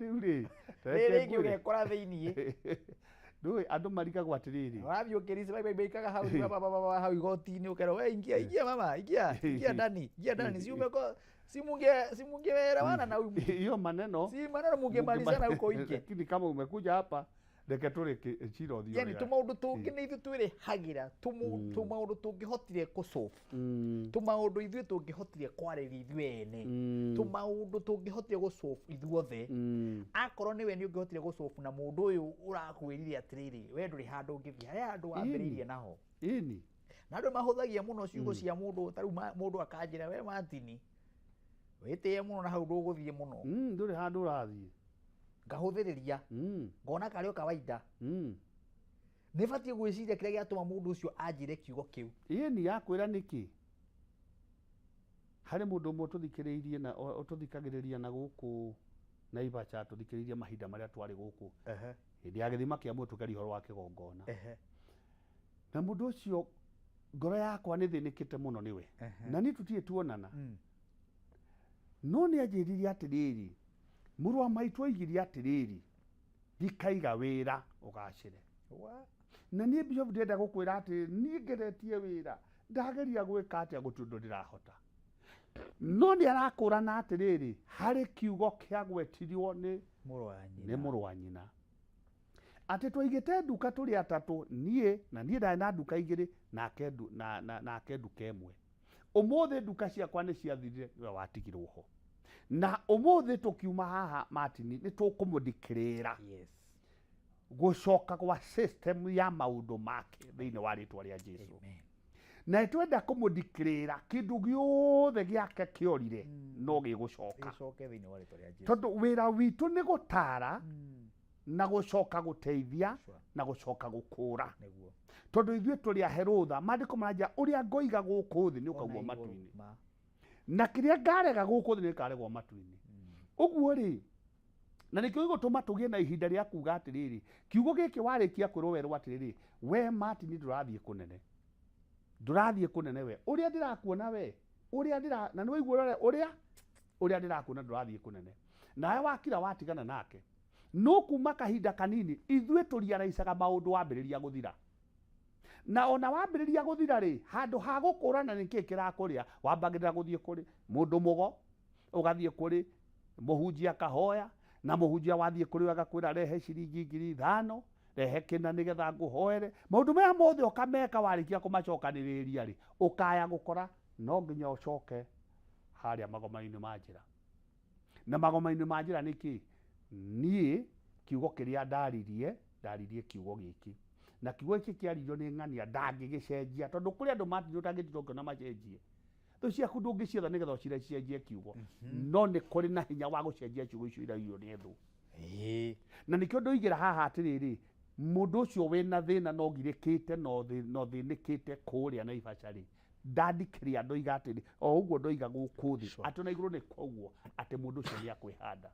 Rĩu rĩ rĩrĩ rĩngĩ ũgekora thĩiniĩ. Ndũĩ andũ marigagwo atĩrĩrĩ. Ũrathiĩ ũkĩrica baikaga hau baba hau igoti-inĩ ũkerwo we ingia ingia mama ingia ingia ndani ingia ndani si umeko si mungeelewana na huyu hiyo maneno si maneno mungemalizana huko nje. Lakini kama umekuja hapa reke tũrĩke cira ũthiĩ. Yani tũmaũndũ tũngĩ nĩ ithuĩ twĩrĩhagĩra tũmaũndũ tũngĩhotire kũsolve tũmaũndũ ithuĩ tũngĩhotire kwarĩria ithuĩ ene tũmaũndũ tũngĩhotire gũsolve ithuothe. Akorwo nĩwe nĩ ũngĩhotire gũsolve na mũndũ ũyũ ũrakwĩrire atĩrĩrĩ we ndũrĩ handũ ũngĩthiĩ harĩa handũ wambĩrĩirie naho. Ĩni. Na andũ mahũthagia mũno ciugo cia mũndũ ta rĩu mũndũ akanjĩra we Martin wĩtĩe mũno na hau ndũgũthiĩ mũno. Ndũrĩ handũ ũrathiĩ. Ngahũthĩrĩria ngona karĩ o kawaida. Nĩ batiĩ gwĩciria kĩrĩa gĩatũma mũndũ ũcio anjĩre kiugo kĩu. Ĩni yakwĩra nĩkĩ? Harĩ mũndũ ũmwe tũthikĩrĩirie na ũtũthikagĩrĩria na gũkũ Naivasha tũthikĩrĩirie mahinda marĩa twarĩ gũkũ hĩndĩ ya gĩthima kĩa muoyo tũkĩaria ũhoro wa kĩgongona. Na mũndũ ũcio ngoro yakwa nĩ thĩnĩkĩte mũno nĩwe na niĩ tũtirĩ tuonana. No nĩ anjĩrire atĩrĩrĩ, mũrũ wa maitũ oigire atĩrĩrĩ, ndikaiga wĩra ũgacĩre. Na niĩ Bishop ndĩrenda gũkwĩra atĩrĩrĩ, niĩ ngeretie wĩra ndageria gwĩka atĩa gũtirĩ ũndũ ndĩrahota. No nĩ arakũrana atĩrĩrĩ, harĩ kiugo kĩagwetirio nĩ mũrũ wa nyina atĩ twaigĩte nduka tũrĩ atatũ, niĩ na niĩ ndarĩ na nduka 2 nake nduka 1. Ũmũthĩ nduka ciakwa nĩ ciathirire nĩwe watigirwo ho. Na ũmũthĩ tũkiuma haha Martin nĩ tũkũmũdeclare gũcoka gwa system ya maũndũ make thĩinĩ wa rĩtwa rĩa Jesu. Na twenda kũmũdeclare kĩndũ gĩothe gĩake kĩorire no gĩgũcoka. Tondũ wĩra witũ nĩ gũtara na gũcoka gũteithia na gũcoka gũkũra. Tondũ ithuĩ tũrĩ ahe rũtha, maandĩko maranjĩra ũrĩa ngoiga gũkũ thĩ nĩ ũkaugwo matu-inĩ. Na kĩrĩa ngarega gũkũ thĩ nĩ gĩkaregwo matu-inĩ. Ũguo rĩ, na nĩkĩo gĩgũtũma tũgĩe na ihinda rĩa kuga atĩrĩrĩ, kiugo gĩkĩ warĩkia kwĩrwo werwo atĩrĩrĩ, we Martin ndũrathiĩ kũnene. Ndũrathiĩ kũnene we. Ũrĩa ndĩrakuona we, ũrĩa ndĩra na nĩ waigua ũrĩa ndĩrakuona ndũrathiĩ kũnene. Nawe wakira watigana nake. No kuma kahinda kanini ithuĩ tũriaraicaga maũndũ wambĩrĩria gũthira. Na ona wambĩrĩria gũthira rĩ, handũ ha gũkũrana nĩkĩ kĩrakũrĩa, wambagĩrĩra gũthiĩ kũrĩ mũndũ mũgo, ũgathiĩ kũrĩ mũhunjia kahoya, na mũhunjia wathiĩ kũrĩ we agakwĩra rehe ciringi 5,000, rehe kĩna nĩgetha ngũhoere. Maũndũ maya mothe ũkameka warĩkia kũmacokanĩrĩria rĩ, ũkaya gũkora no nginya ũcoke harĩa magoma-inĩ ma njĩra. Na magoma-inĩ ma njĩra nĩ kĩ? Niĩ kiugo kĩrĩa ndaririe, ndaririe kiugo gĩkĩ. Na kiugo gĩkĩ kĩaririo nĩ ng'ania ndangĩgĩcenjia, tondũ kũrĩ andũ matirĩ ũtangĩtinda ũkĩona macenjie. Thũ ciaku ndũngĩcietha nĩgetha ũcicenjie kiugo. No nĩ kũrĩ na hinya wa gũcenjia ciugo icio irairio nĩ thũ. Na nĩkĩo ndoigĩra haha atĩrĩrĩ, mũndũ ũcio wĩna thĩna na ũgirĩkĩte na ũthĩnĩkĩte kũrĩa Naivasha rĩ, ndandikĩria ndoiga atĩrĩ, o ũguo ndoiga gũkũ thĩ, atĩ ona igũrũ nĩ koguo, atĩ mũndũ ũcio nĩ akwĩhanda.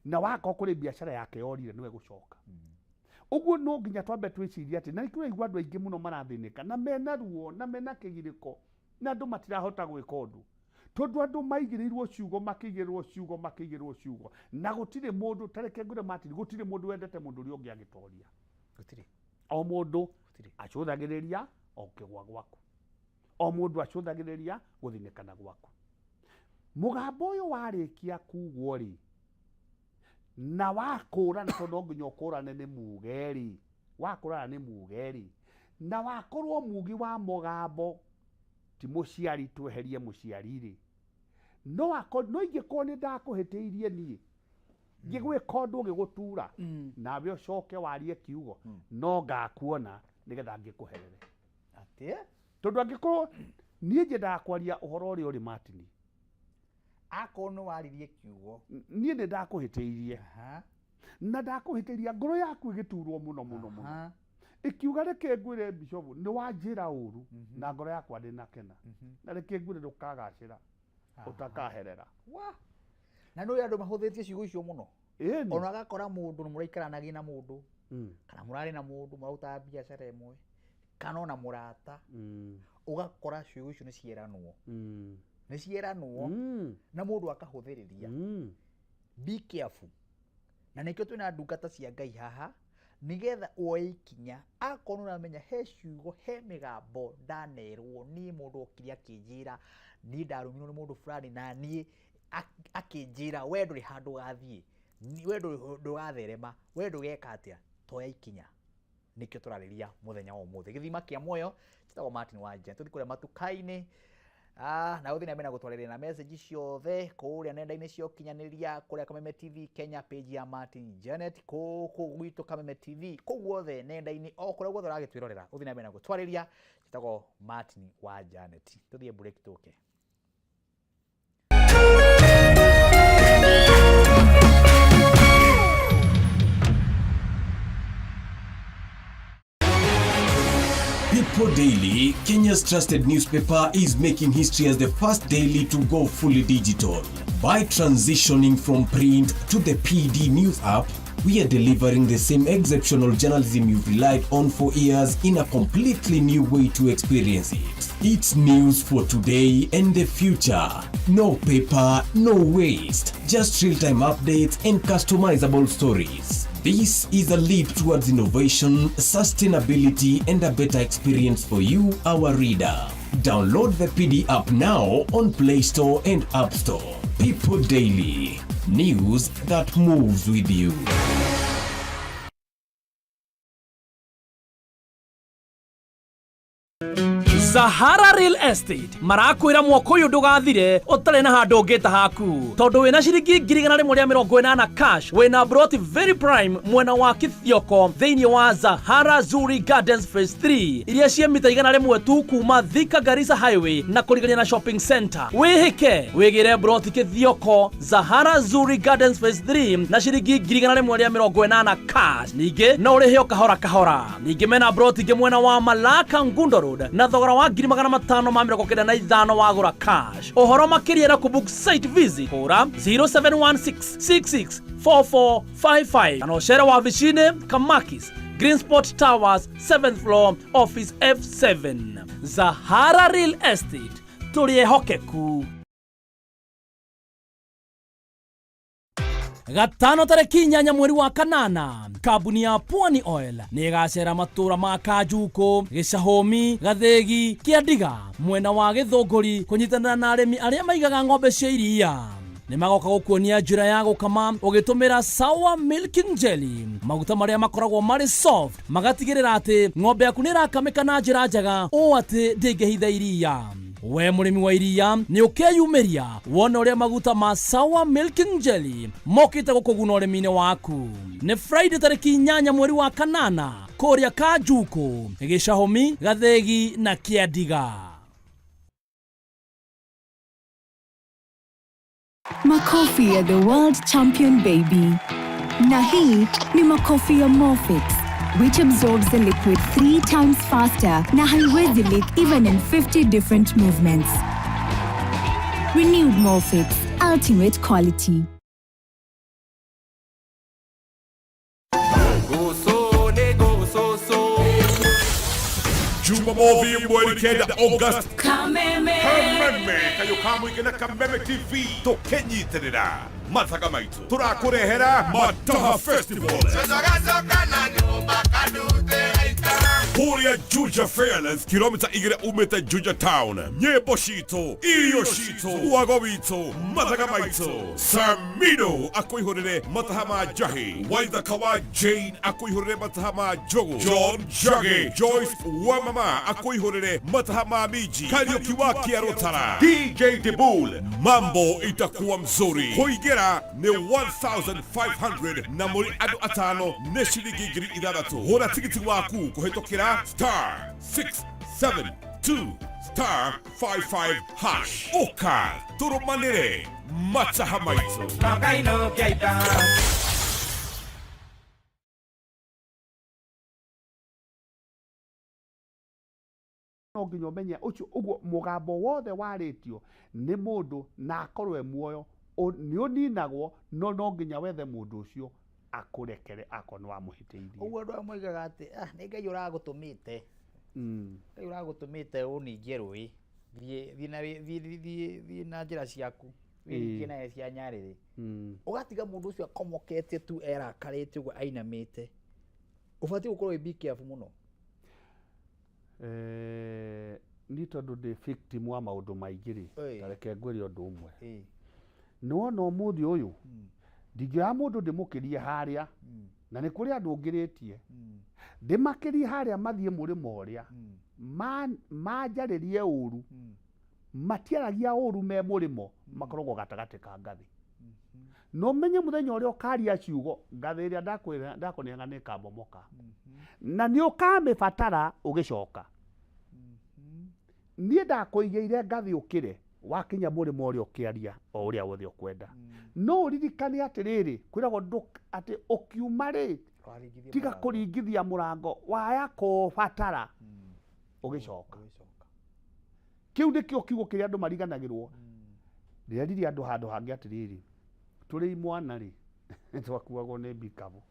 Na wakorwo kũrĩ biacara yake yorire nĩwe gũcoka. Ũguo no nginya twambe twĩcirie atĩ, na nĩkĩo ũraigua andũ aingĩ mũno marathĩnĩka, na mena ruo, na mena kĩgirĩko, na andũ matirahota gwĩka ũndũ. Tondũ andũ maigĩrĩirwo ciugo, makĩigĩrĩrwo ciugo, makĩigĩrĩrwo ciugo. Na gũtirĩ mũndũ, ta reke ngwĩre Martin, gũtirĩ mũndũ wendete mũndũ ũrĩa ũngĩ agĩtoria. Gũtirĩ. O mũndũ acũthagĩrĩria o kĩgwa gwaku. O mũndũ acũthagĩrĩria gũthinĩkana gwaku. Mũgambo ũyũ warĩkia kugwo rĩ, na wakũrana, tondũ no nginya ũkũrane nĩ muge rĩ, wakũrana nĩ muge rĩ, na wakorwo mugi wa mũgambo ti mũciari, tweherie mũciari rĩ, no ingĩkorwo nĩ ndakũhĩtĩirie niĩ, ngĩgwĩka ũndũ ũgĩgũtura, nawe ũcoke warie kiugo, no ngakuona nĩgetha ngĩkũherere. Atĩ? Tondũ angĩkorwo niĩ nyendaga kwaria ũhoro ũrĩa ũrĩ Martin. Akorwo nĩ waririe kiugo. Niĩ nĩ ndakũhĩtĩirie. Na ndakũhĩtĩria ngoro yaku ĩgĩturwo mũno mũno mũno. Ĩkiuga reke ngwĩre Bishop, nĩ wanjĩra ũru, na ngoro yakwa ndĩnakena. Na reke ngwĩre ndũkagacĩra, ũtakaherera. Na nĩ andũ mahũthĩtie ciugo icio mũno. Ĩni. Ona agakora mũndũ nĩ mũraikaranagia na mũndũ, kana mũrarĩ na mũndũ mũrarutaga biacara ĩmwe, kana ona mũrata, ũgakora ciugo icio nĩ cieranwo. Nĩ cieranwo, na mũndũ akahũthĩrĩria. Be careful. Na nĩkĩo twĩna ndungata cia Ngai haha, nĩgetha woe ikinya. Akorwo nĩ ũramenya he ciugo, he mĩgambo ndanerwo, niĩ mũndũ okire akĩnjĩra, niĩ ndarumirwo nĩ mũndũ fulani, na niĩ akĩnjĩra, we ndũrĩ handũ ũgathiĩ, we ndũgatherema, we ndũgeka atĩa, toya ikinya. Nĩkĩo tũrarĩria mũthenya wa ũmũthĩ. Gĩthima kĩa muoyo gĩtagwo Martin Wanja. Tũthiĩ kũrĩa matuka-inĩ, na ũthiĩ na mbere na gũtwarĩria na message ciothe kũrĩa nenda-inĩ cia ũkinyanĩria, kũrĩa Kameme TV Kenya, page ya Martin Janet, kũkũ gwitũ Kameme TV, kũu guothe nenda-inĩ, o kũrĩa guothe ũragĩtwĩrorera, ũthiĩ na mbere na gũtwarĩria. Gĩtagwo Martin wa Janet. Tũthiĩ break tũke. People Daily, Kenya's trusted newspaper, is making history as the first daily to go fully digital. By transitioning from print to the PD News app, we are delivering the same exceptional journalism you've relied on for years in a completely new way to experience it. It's news for today and the future. No paper, no waste. Just real-time updates and customizable stories. This is a leap towards innovation, sustainability, and a better experience for you, our reader. Download the PD app now on Play Store and App Store. People Daily, news that moves with you. Sahara Real Estate marakwĩra mwaka ũyũ ndũgathire ũtarĩ na handũ ũngĩta haku, tondũ wĩna ciringi 180,000 cash, wĩna broti very prime mwena wa Kithioko thĩinĩ wa Sahara Zuri Gardens Phase 3 iria ciĩ mita 100 tu kuma Thika Garissa Highway na kũrigania na shopping center. Wĩhĩke wĩgĩre broti Kithioko Sahara Zuri Gardens Phase 3 na ciringi 180,000 cash. Ningĩ no ũrĩhe o kahora kahora. Ningĩ mena broti ingĩ mwena wa Malaka Ngundo Road na thogora wa 595,000 wagũra cash. Ũhoro makĩria na kũbook site visit hũra 0716664455 kana ũcere wabici-inĩ Kamakis Green Spot Towers 7th floor office F7. Zahara Real Estate, tũrĩ ehokeku. Gatano tarĩki 8 mweri wa kanana, kambuni ya Pwani Oil nĩ ĩgacera matũra ma Kanjuku, Gĩcahũmi, Gathĩgi, Kĩandiga, mwena wa Gĩthũngũri kũnyitanĩra na arĩmi arĩa maigaga ng'ombe cia iria. Nĩ magoka gũkuonia njĩra ya gũkama ũgĩtũmĩra Sawa Milking Jelly, maguta marĩa makoragwo marĩ soft magatigĩrĩra atĩ ng'ombe yaku nĩ ĩrakamĩka na njĩra njega ũũ atĩ ndĩngĩhitha iria. We mũrĩmi wa iria nĩ ũkeyumĩria wone ũrĩa maguta ma Sawa Milking Jelly mokĩte gũkũguna ũrĩmi-inĩ waku. Nĩ Friday tarĩki 8 mweri wa kanana kũrĩa Kanjuku, Gĩcahũmi, Gathĩgi na Kĩandiga. Makofi ya the world champion baby. Na hii ni makofi ya Morfix, which absorbs the liquid 3 times faster na haiwezi leak even in 50 different movements. Renewed Morfix, ultimate quality. Jumamothi mweri 9 August. Kameme. Kameme kayo kamwike na Kameme TV tukinyitirira mathaga maitu turakurehera Mataha Festival kuria Juja Fairlands, kilomita 2 umite Juja Town. Nyimbo citũ, irio citũ, wago witũ, mathaga maitũ. Samino akũihũrĩre mataha ma njahi, Waithaka wa Jane akũihũrĩre mataha ma njogu, John Njagi, Joyce wa mama akũihũrĩre mataha ma minji, Kariuki wa Kĩarũtara, DJ Dibul. Mambo itakuwa mzuri. Kũingĩra nĩ 1500 na mũrĩ andũ atano nĩ ciringi 6,000. Hũra tigiti waku kũhĩtũkĩra star 672 star 55 hash. Ũka tũrũmanĩre mataha maitũ. No nginya ũmenye ũcio ũguo mũgambo wothe warĩtio nĩ mũndũ na akorwo e muoyo nĩ ũninagwo, no no nginya wethe mũndũ ũcio akũrekere akorwo nĩ wamũhĩtĩirie. Ũguo andũ amwe moigaga atĩ nĩ Ngai ũragũtũmĩte. Ngai ũragũtũmĩte ũningie rũĩ, thiĩ na njĩra ciaku, wĩringie nayo cia nyarĩrĩ. Ũgatiga mũndũ ũcio akomokete tu erakarĩte ũguo ainamĩte. Ũbatiĩ gũkorwo wĩ be careful mũno. Niĩ tondũ ndĩ victim wa maũndũ maingĩ rĩ, ta reke ngwĩre ũndũ ũmwe. Nĩwona ũmũthĩ ũyũ, ndingĩoya mũndũ ndĩmũkĩrie harĩa, na nĩ kũrĩ andũ ngĩrĩtie, ndĩmakĩrie harĩa mathiĩ mũrĩmo ũrĩa, manjarĩrie ũru, matiaragia ũru me mũrĩmo, makoragwo gatagatĩ ka ngathĩ. No menye mũthenya ũrĩa ũkaria ciugo, ngathĩ ĩrĩa ndakũneana nĩ ĩkamomoka. Na nĩ ũkamĩbatara ũgĩcoka. Niĩ ndakũigĩire ngathĩ ũkĩre, wakinya mũrĩmo ũrĩa ũkĩaria o ũrĩa wothe ũkwenda. No ũririkane atĩrĩrĩ, kwĩragwo atĩ ũkiuma rĩ, tiga kũringithia mũrango, waya kũũbatara ũgĩcoka. Kĩu nĩkĩo kiugo kĩrĩa andũ mariganagĩrwo. Ndĩreririe andũ handũ hangĩ atĩrĩrĩ, tũrĩ imwana rĩ, twakuagwo nĩ mbikabu.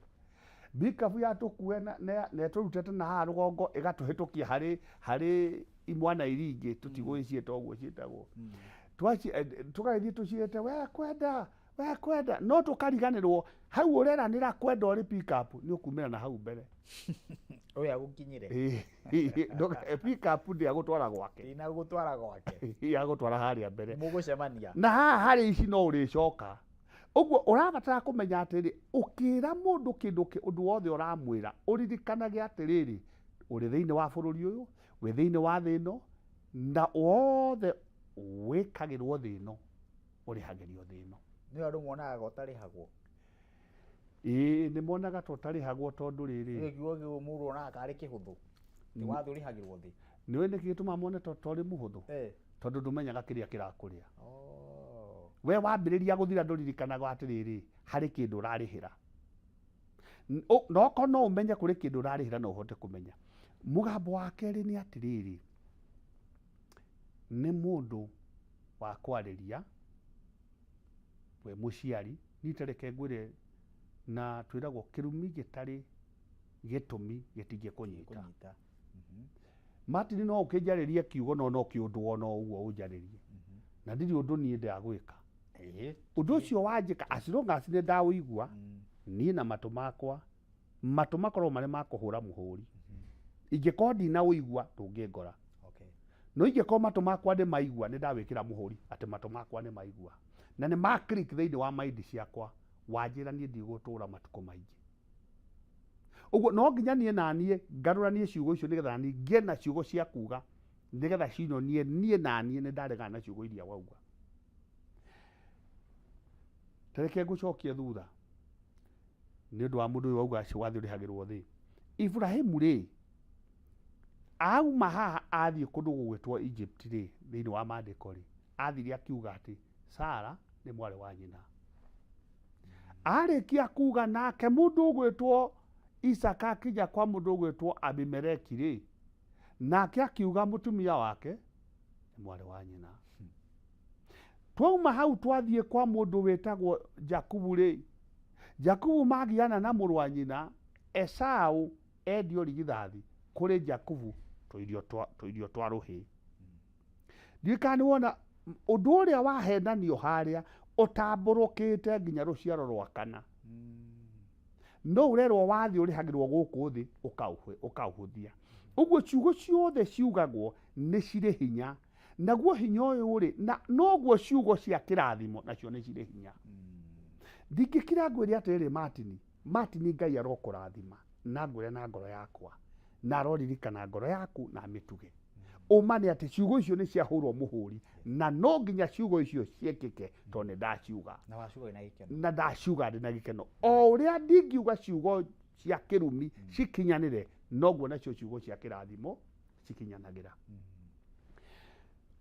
Mbikabu yatũkue na ĩtũrutĩte na haha rũgongo ĩgatũhĩtũkia harĩ imwana iria ingĩ tũtigũĩ ciĩta ũguo ciĩtagwo. Tũgagĩthiĩ tũciĩte we kwenda, we kwenda, no tũkariganĩrwo hau ũreranĩra kwenda ũrĩ pick up nĩ ũkumĩra na hau mbere. Ũyũ agũkinyire. Pick up ndĩagũtwara gwake. Ndĩnagũtwara gwake. Yagũtwara harĩa mbere. Mũgũcemania. Na haha harĩ ici no ũrĩcoka. Ũguo ũrabatara kũmenya atĩrĩ, ũkĩra mũndũ kĩndũ ũndũ wothe ũramwĩra, ũririkanage atĩrĩrĩ, ũrĩ thĩinĩ wa bũrũri ũyũ, wĩ thĩinĩ wa thĩ ĩno, na wothe wĩkagĩrwo thĩ ĩno, ũrĩhagĩrio thĩ ĩno. Nĩ andũ monaga ũtarĩhagwo. Ĩĩ nĩ monaga ta ũtarĩhagwo tondũ rĩrĩ. Nĩ kiugo kĩu mũndũ onaga karĩ kĩhũthũ. Nĩ wathiĩ ũrĩhagĩrwo thĩ. Nĩũĩ nĩkĩ gĩtũmaga mone ta ũrĩ mũhũthũ? Tondũ ndũmenyaga kĩrĩa kĩrakũrĩa. We wambĩrĩria gũthira ndũririkanaga atĩrĩrĩ, harĩ kĩndũ ũrarĩhĩra. No okorwo no ũmenye kũrĩ kĩndũ ũrarĩhĩra no ũhote kũmenya. Mũgambo wa kerĩ nĩ atĩrĩrĩ, nĩ mũndũ wa kwarĩria, we mũciari, niĩ ta reke ngwĩre na twĩragwo kĩrumi gĩtarĩ gĩtũmi gĩtingĩkũnyita. Martin no ũkĩnjarĩrie kiugo no no kĩũndũ ona ũguo ũnjarĩrie. Na ndirĩ ũndũ niĩ ndagwĩka. Ũndũ ũcio wanjĩka, as long as nĩ ndaũigua niĩ na matũ makwa, matũ makorwo marĩ ma kũhũra mũhũri. Ingĩkorwo ndinaũigua ndũngĩngora. No ingĩkorwo matũ makwa nĩ maigua, nĩ ndawĩkĩra mũhũri atĩ matũ makwa nĩ maigua na nĩ ma click thĩinĩ wa mind ciakwa, wanjĩra niĩ ndigũtũra matukũ maingĩ. Ũguo no nginya niĩ na niĩ ngarũranie ciugo icio nĩgetha niĩ ngĩe na ciugo cia kuga, nĩgetha cinyonie niĩ na niĩ nĩ ndaregana na ciugo iria wauga. Ta reke ngũcokie thutha nĩ ũndũ wa mũndũ ũyũ wauga wathiĩ ũrĩhagĩrwo thĩ. Ibrahimu rĩ, auma haha athiĩ kũndũ gũgwĩtwo Egypt rĩ, thĩinĩ wa maandĩko rĩ, athire akiuga atĩ Sara nĩ mwarĩ wa nyina. Arĩkia kuga nake mũndũ ũgwĩtwo Isaka akinya kwa mũndũ ũgwĩtwo Abimeleki rĩ, nake akiuga mũtumia wake nĩ mwarĩ wa nyina. Twauma hau twathiĩ kwa mũndũ wĩtagwo Jakubu rĩ, Jakubu magiana na mũrũ wa nyina Esau endio rigithathi kũrĩ Jakubu tũirio twa rũhĩ. Ndiũĩ kana nĩ wona ũndũ ũrĩa wahenanio harĩa ũtambũrũkĩte nginya rũciaro rwa kana. No ũrerwo wathiĩ ũrĩhagĩrwo gũkũ thĩ ũkaũhũthia. Ũguo ciugo ciothe ciugagwo nĩ cirĩ hinya, naguo hinya ũyũ rĩ, na noguo ciugo cia kĩrathimo nacio nĩ cirĩ hinya. Ndingĩkira ngwĩre atĩrĩrĩ, Martin, Martin Ngai arokũrathima na ngwĩre na ngoro yakwa, na aroririkana ngoro yaku na amĩtuge. Ũma nĩ atĩ ciugo icio nĩ ciahũrwo mũhũri, na no nginya ciugo icio ciĩkĩke tondũ nĩ ndaciuga. Na waciuga wĩna gĩkeno. Na ndaciuga ndĩ na gĩkeno. O ũrĩa ndingiuga ciugo cia kĩrumi cikinyanĩre, noguo nacio ciugo cia kĩrathimo cikinyanagĩra.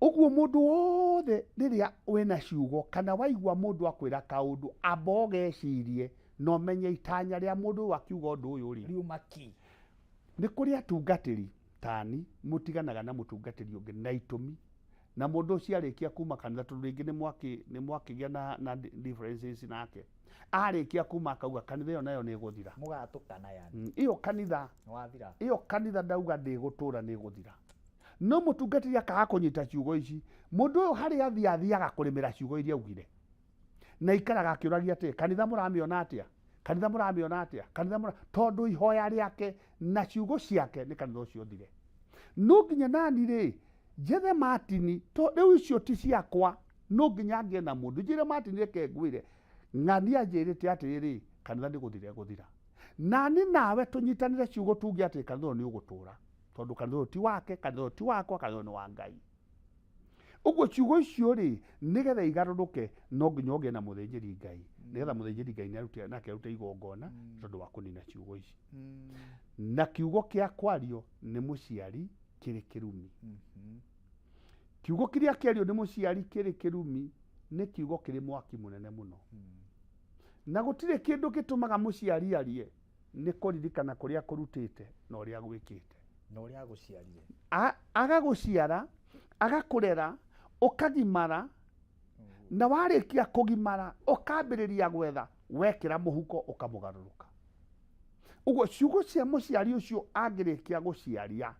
Ũguo mũndũ wothe rĩrĩa wĩna ciugo kana waigua mũndũ akwĩra kaũndũ, amba ũgecirie na ũmenye itanya rĩa mũndũ ũyũ akiuga ũndũ ũyũ rĩ. Riuma kĩ? Nĩ kũrĩ atungatĩri tani mũtiganaga na mũtungatĩri ũngĩ na itũmi, na mũndũ ũcio arĩkia kuma kanitha, tondũ rĩngĩ nĩ mwakĩgĩa na differences nake, arĩkia kuma akauga kanitha ĩyo nayo nĩ ĩgũthira. Mũgatũkana yani. Ĩyo kanitha, Nĩ wathira. ĩyo kanitha ndauga ndĩgũtũra nĩ ĩgũthira. No mũtungatĩri akaga kũnyita ciugo ici, mũndũ ũyũ harĩa athiĩ athiaga kũrĩmĩra ciugo iria augire, na ikaraga akĩũragia atĩ kanitha mũramĩona atĩa, kanitha mũramĩona atĩa, kanitha mũra, tondũ ihoya rĩake na ciugo ciake nĩ kanitha ũcio ũthire. No nginya nani rĩ, njethe Martin, to rĩu icio ti ciakwa, no nginya ngĩe na mũndũ njĩre Martin reke ngwĩre ng'ania njĩrĩte atĩrĩrĩ, kanitha nĩ gũthira ĩgũthira. Nani nawe tũnyitanĩre ciugo tuge atĩ kanitha ũyũ nĩ ũgũtũra, tondũ kanitha ũyũ ti wake, kanitha ũyũ ti wakwa, kanitha ũyũ nĩ wa Ngai. Ũguo ciugo icio rĩ, nĩgetha igarũrũke, no nginya ũgĩe na mũthĩnjĩri Ngai, nĩgetha mũthĩnjĩri Ngai nake arute igongona tondũ wa kũnina ciugo ici. Na kiugo kĩa kwario nĩ mũciari kĩrĩ kĩrumi. Kiugo kĩrĩa kĩario nĩ mũciari kĩrĩ kĩrumi nĩ kiugo kĩrĩ mwaki mũnene mũno. Na gũtirĩ kĩndũ gĩtũmaga mũciari arie nĩ kũririkana kũrĩa kũrutĩte na ũrĩa gwĩkĩte. Na ũrĩa agũciarire. Agagũciara, agakũrera, ũkagimara, na warĩkia kũgimara ũkambĩrĩria gwetha, wekĩra mũhuko ũkamũgarũrũka. Ũguo ciugo cia mũciari ũcio angĩrĩkia gũciaria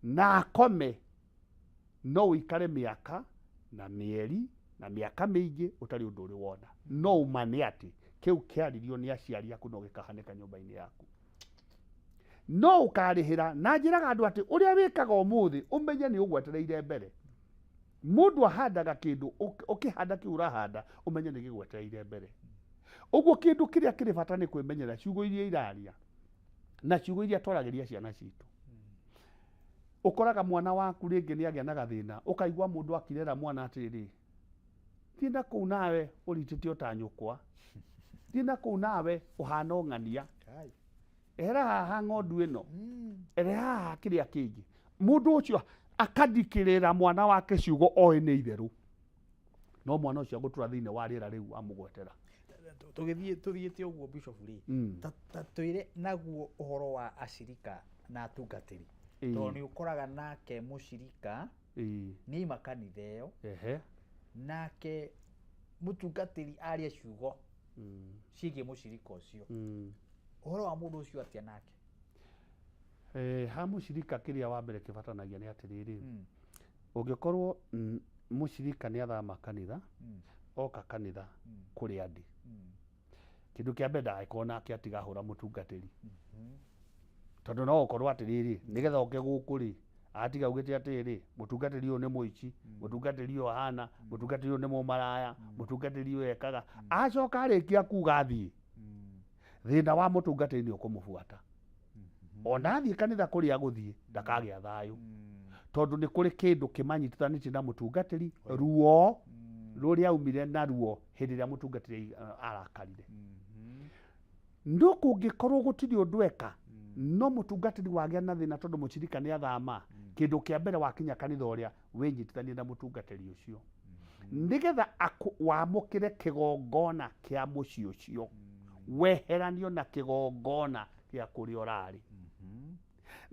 na akome, no ũikare mĩaka na mĩeri na mĩaka mĩingĩ ũtarĩ ũndũ ũrĩ wona. No ũma nĩ atĩ kĩu kĩaririo nĩ aciari aku no gĩkahanĩka nyũmba-inĩ yaku. No ũkarĩhĩra. Na njĩraga andũ atĩ ũrĩa wĩkaga ũmũthĩ ũmenye nĩ ũgwetereire mbere. Mũndũ ahandaga kĩndũ, ũkĩhanda kĩu ũrahanda ũmenye nĩ gĩgwetereire mbere. Ũguo kĩndũ kĩrĩa kĩrĩ bata nĩ kwĩmenyerera ciugo iria iraria na ciugo iria twaragĩria ciana citũ. Ũkoraga mwana waku rĩngĩ nĩ agĩa na gathĩna, ũkaigua mũndũ akirera mwana atĩrĩrĩ, thiĩ na kũu nawe ũritĩte o ta nyũkwa, thiĩ na kũu nawe ũhana o ng'ania, ehera haha ng'ondu ĩno, ehera haha kĩrĩa kĩngĩ. Mũndũ ũcio akandikĩrĩra mwana wake ciugo oĩ nĩ itherũ, no mwana ũcio agũtũra thĩinĩ wa rĩera rĩu amũgwetera. Tũgĩthiĩ tũthiĩte ũguo Bishop rĩ, ta twĩre naguo ũhoro wa acirika na atungatĩri. Tondũ nĩ ũkoraga nake mũcirika nĩ aima kanitha ĩyo, nake mũtungatĩri aria ciugo ciĩgiĩ mũcirika ũcio. Ũhoro wa mũndũ ũcio atĩa nake? Ha mũcirika kĩrĩa wa mbere kĩbatanagia nĩ atĩrĩrĩ, ũngĩkorwo mũcirika nĩ athama kanitha, Oka kanitha kũrĩa ndĩ, kĩndũ kĩa mbere ndagagĩkorwo nake atigahũra mũtungatĩri, tondũ no ũkorwo atĩrĩrĩ, nĩgetha oke gũkũ rĩ, atiga augĩte atĩrĩrĩ, mũtungatĩri ũyũ nĩ mũici, mũtungatĩri ũyũ ahana, mũtungatĩri ũyũ nĩ mũmaraya, mũtungatĩri ũyũ ekaga. Acoka arĩkia kuga athiĩ, thĩna wa mũtungatĩri nĩ ũkũmũbuata. Ona athiĩ kanitha kũrĩa agũthiĩ, ndakagĩa thayũ, tondũ nĩ kũrĩ kĩndũ kĩmanyitithanĩtie na mũtungatĩri, ruo rũrĩa aumire naruo hĩndĩ ĩrĩa mũtungatĩri arakarire. No kũngĩkorwo gũtirĩ ũndũ eka, no mũtungatĩri wagĩa na thĩna tondũ mũcirika nĩ athama, kĩndũ kĩa mbere wakinya kanitha ũrĩa wĩnyitithanie na mũtungatĩri ũcio, nĩgetha wamũkĩre kĩgongona kĩa mũciĩ ũcio, weheranio na kĩgongona kĩa kũrĩa ũrarĩ,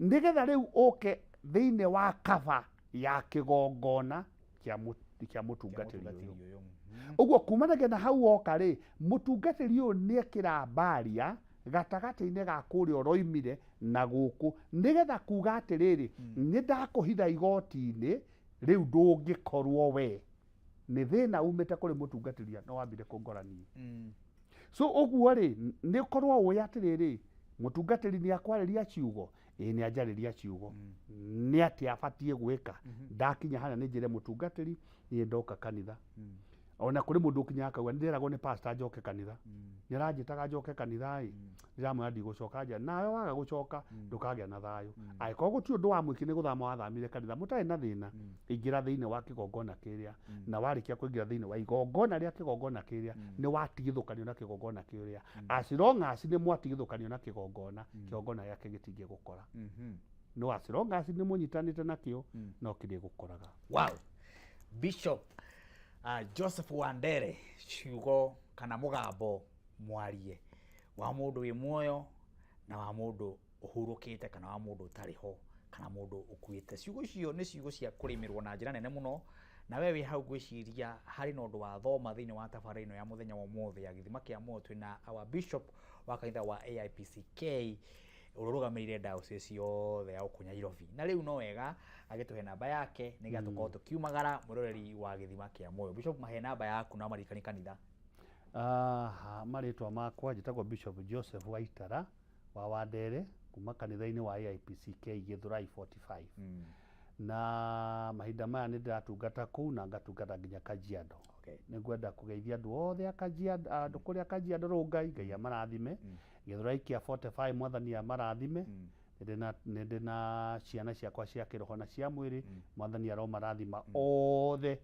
nĩgetha rĩu ũke thĩinĩ wa kaba ya kĩgongona kĩa mũtungatĩri ũyũ. Ũguo kumanagia na hau woka rĩ, mũtungatĩri ũyũ nĩekĩra mbaria gatagatĩ-inĩ ga kũrĩa ũroimire na gũkũ, nĩgetha kuga atĩrĩrĩ, nĩ ndakũhitha igoti-inĩ rĩu, ndũngĩkorwo we nĩ thĩna umĩte kũrĩ mũtungatĩri, no wambire kũngora niĩ. So ũguo rĩ, nĩ ũkorwo ũĩ atĩrĩrĩ, mũtungatĩri nĩ akwarĩria ciugo, ĩĩ nĩ anjarĩria ciugo, nĩ atĩa abatiĩ gwĩka ndakinya harĩa nĩ njĩre mũtungatĩri niĩ ndoka kanitha. Ona kũrĩ mũndũ ũkinyaga akauga nĩ ndĩreragwo nĩ pastor njoke kanitha, nĩ aranjĩtaga njoke kanitha ĩ, ndĩramwĩra ndigũcoka nja, nawe waga gũcoka ndũkagĩa na thayũ. Angĩkorwo gũtirĩ ũndũ wa mwĩki nĩ gũthama wathamire kanitha mũtarĩ na thĩna, ingĩra thĩinĩ wa kĩgongona kĩrĩa, na warĩkia kũingĩra thĩinĩ wa igongona rĩa kĩgongona kĩrĩa, nĩ watigithũkanio na kĩgongona kĩrĩa. As long as nĩ mwatigithũkanio na kĩgongona, kĩgongona gĩake gĩtingĩgũkora. No as long as nĩ mũnyitanĩte nakĩo, no kĩrĩgũkoraga. Wow, Bishop Joseph Wandere, ciugo kana mũgambo mwarie wa mũndũ wĩ muoyo na wa mũndũ ũhurũkĩte kana wa mũndũ ũtarĩ ho kana mũndũ ũkuĩte. Ciugo icio nĩ ciugo cia kũrĩmĩrwo na njĩra nene mũno, na we wĩ hau ngwĩciria harĩ na ũndũ wathoma thĩinĩ wa tabarĩra ĩno ya mũthenya wa ũmũthĩ ya Gĩthima kĩa Muoyo. Twĩna our bishop wa kanitha wa AIPCK ũrĩa ũrũgamĩrĩire diocese yothe ya gũkũ Nairobi, na rĩu no wega agĩtũhe namba yake nĩgetha tũkorwo tũkiumagara. Mwĩroreri wa Gĩthima kĩa Muoyo, Bishop, mahe namba yaku na maririkani kanitha. Aha, marĩtwa makwa njĩtagwo Bishop Joseph Waitara wa Wandere kuma kanitha-inĩ wa AIPCK Gĩthũrai 45, na mahinda maya nĩ ndĩratungata kũu na ngatungata nginya Kajiado. Nĩ ngwenda kũgeithia andũ othe a Kajiado, andũ kũrĩa Kajiado Rũngai, Ngai amarathime. Gĩthũrai kĩa 45, Mwathani amarathime. Nĩ ndĩ na ciana ciakwa cia kĩroho na cia mwĩrĩ, Mwathani aromarathima othe.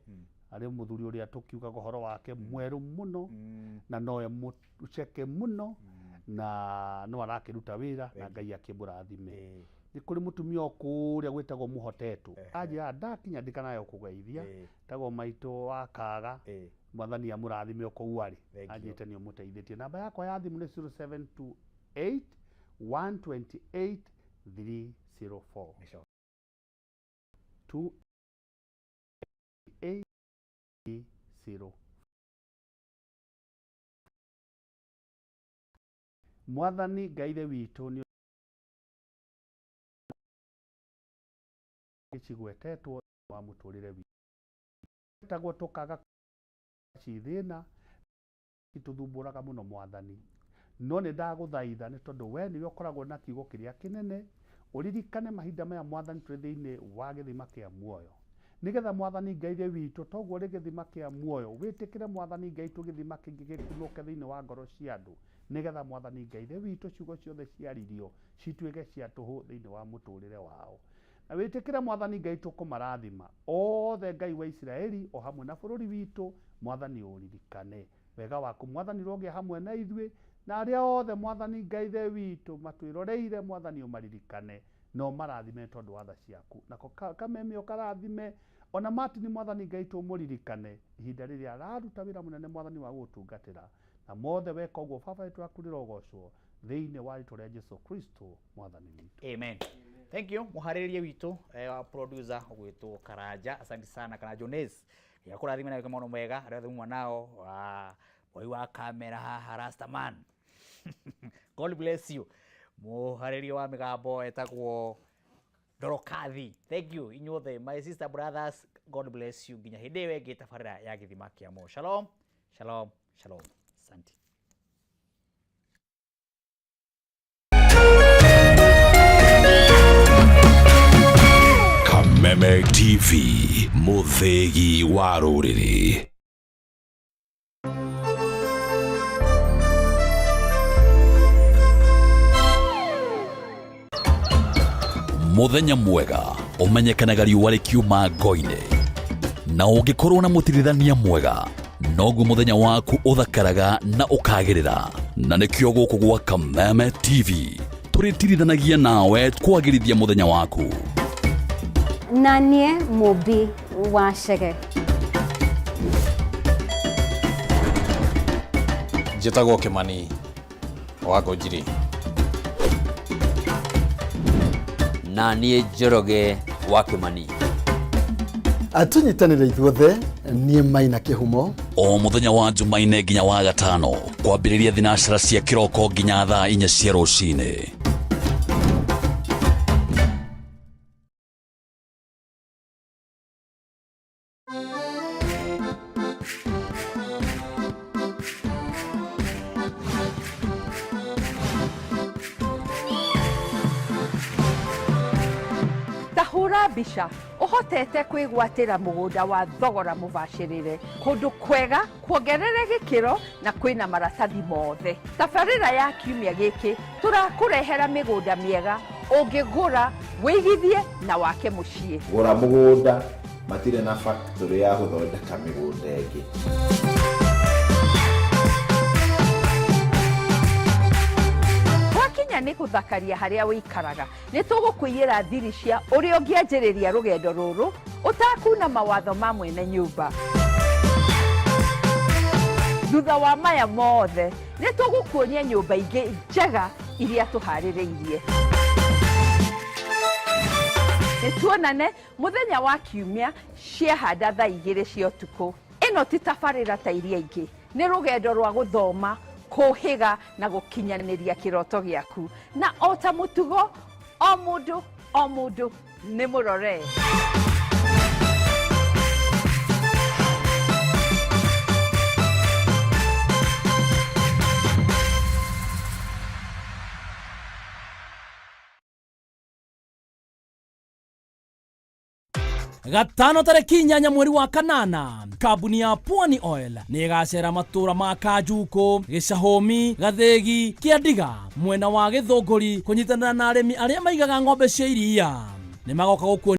Arĩ mũthuri ũrĩa tũkiugaga ũhoro wake mwerũ mũno, na nowe mũceke mũno, na no arakĩruta wĩra na Ngai akĩmũrathime. Nĩ kũrĩ mũtumia o kũrĩa gwĩtagwo Mũhotetwo, anjĩraga ndakinya ndikanayo kũgeithia, tagwo maitũ wa Kaga, Mwathani amũrathime o kũu arĩ. Thank you. Anjĩte nĩ ũmũteithĩtie. Namba yakwa ya thimũ nĩ 0728 128 304, 2 8 0. Mwathani Ngai Ithe witũ, nĩ cigwetetwo wa mũtũrĩre witũ tagwo tũkaga cithĩna itũthumbũraga mũno, Mwathani, no nĩ ndagũthaitha nĩ tondũ we nĩwe ũkoragwo na kiugo kĩrĩa kĩnene, ũririkane mahinda maya, Mwathani, tũrĩ thĩinĩ wa Gĩthima kĩa Muoyo, nĩgetha Mwathani Ngai Ithe witũ, toguo rĩ gĩthima kĩa muoyo, wĩtĩkĩre, Mwathani Ngai, tũ gĩthima kĩngĩ gĩkunũke thĩinĩ wa ngoro cia andũ, nĩgetha Mwathani Ngai Ithe witũ, ciugo ciothe ciaririo cituĩke cia tũhũ thĩinĩ wa mũtũrĩre wao. Na wĩtĩkĩre, Mwathani Ngai, tũkũmarathima othe, Ngai wa Isiraeli, o hamwe na bũrũri witũ. Mwathani, ũririkane wega waku. Mwathani, ũrogĩa hamwe na ithuĩ na arĩa othe, Mwathani Ngai Ithe witũ, matwĩroreire. Mwathani, ũmaririkane na ũmarathime tondũ wa tha ciaku. Nako kameme ũkarathime, ona Martin, Mwathani Ngai, tũmũririkane ihinda rĩrĩa araruta wĩra mũnene, Mwathani, wa gũgũtungatĩra. Na mothe weka ũguo, Baba witũ waku rĩrogocwo thĩinĩ wa rĩtwa rĩa Jesu Kristo Mwathani witũ. Amen. Thank you muharĩrĩria witũ wa producer ũgwĩtwo Karanja, asante sana Karanja Jones, gakũrathime na wĩke maũndũ mega. Arĩa othe muma nao wa boy wa kamera haha, Rastaman, God bless you. Muharĩrĩria wa mĩgambo etagwo Dorokathi, thank you inyuothe. My sister, brothers, God bless you. Nginya hĩndĩ ĩyo ĩngĩ, tabarĩra ya Gĩthima kĩa Muoyo. Shalom. Shalom shalom, asante. Kameme TV, mũthĩgi wa rũrĩrĩ. Mũthenya mwega ũmenyekanaga riũa rĩkiuma ngo-inĩ, na ũngĩkorwo na mũtirithania mwega noguo mũthenya waku ũthakaraga na ũkagĩrĩra. Na nĩkĩo gũkũ gwa Kameme TV tũrĩtirithanagia nawe kwagĩrithia mũthenya waku. Na niĩ Mũmbi wa Chege. Njĩtagwo Kĩmani wa Ngũnjiri. Na niĩ Njoroge wa Kĩmani. Tũnyitanĩre ithuothe, niĩ Maina Kĩhumo. O mũthenya wa Jumaine nginya wa gatano, kwambĩrĩria thinacara cia kĩroko nginya thaa 4 cia rũcinĩ. Ta hũra mbica ũhotete kwĩgwatĩra mũgũnda wa thogora mũbacĩrĩre, kũndũ kwega kuongerere gĩkĩro na kwĩna maratathi mothe. Tabarĩra ya kiumia gĩkĩ tũrakũrehera mĩgũnda mĩega ũngĩgũra, wĩigithie na wake mũciĩ. Gũra mũgũnda, matirĩ na factory ya gũthondeka mĩgũnda ĩngĩ. Gwakinya nĩ gũthakaria harĩa wĩikaraga, nĩ tũgũkũiyĩra thiri cia ũrĩa ũngĩanjĩrĩria rũgendo rũrũ ũtakuna mawatho ma mwene nyũmba. Thutha wa maya mothe nĩ tũgũkuonia nyũmba ingĩ njega iria tũharĩrĩirie. Nĩ tuonane mũthenya wa kiumia ciahanda thaa 2 cia ũtukũ. Ĩno ti tabarĩra ta iria ingĩ, nĩ rũgendo rwa gũthoma, kũhĩga na gũkinyanĩria kĩroto gĩaku. Na o ta mũtugo, o mũndũ o mũndũ nĩ mũrore. Gatano tarĩki 8 mweri wa 8, kambuni ya Pwani Oil nĩ ĩgacera matũra ma Kanjuku, Gĩcahũmi, Gathĩgi, Kĩandiga mwena wa Gĩthũngũri kũnyitanĩra na arĩmi arĩa maigaga ng'ombe cia iria. Nĩ magoka gũkuonia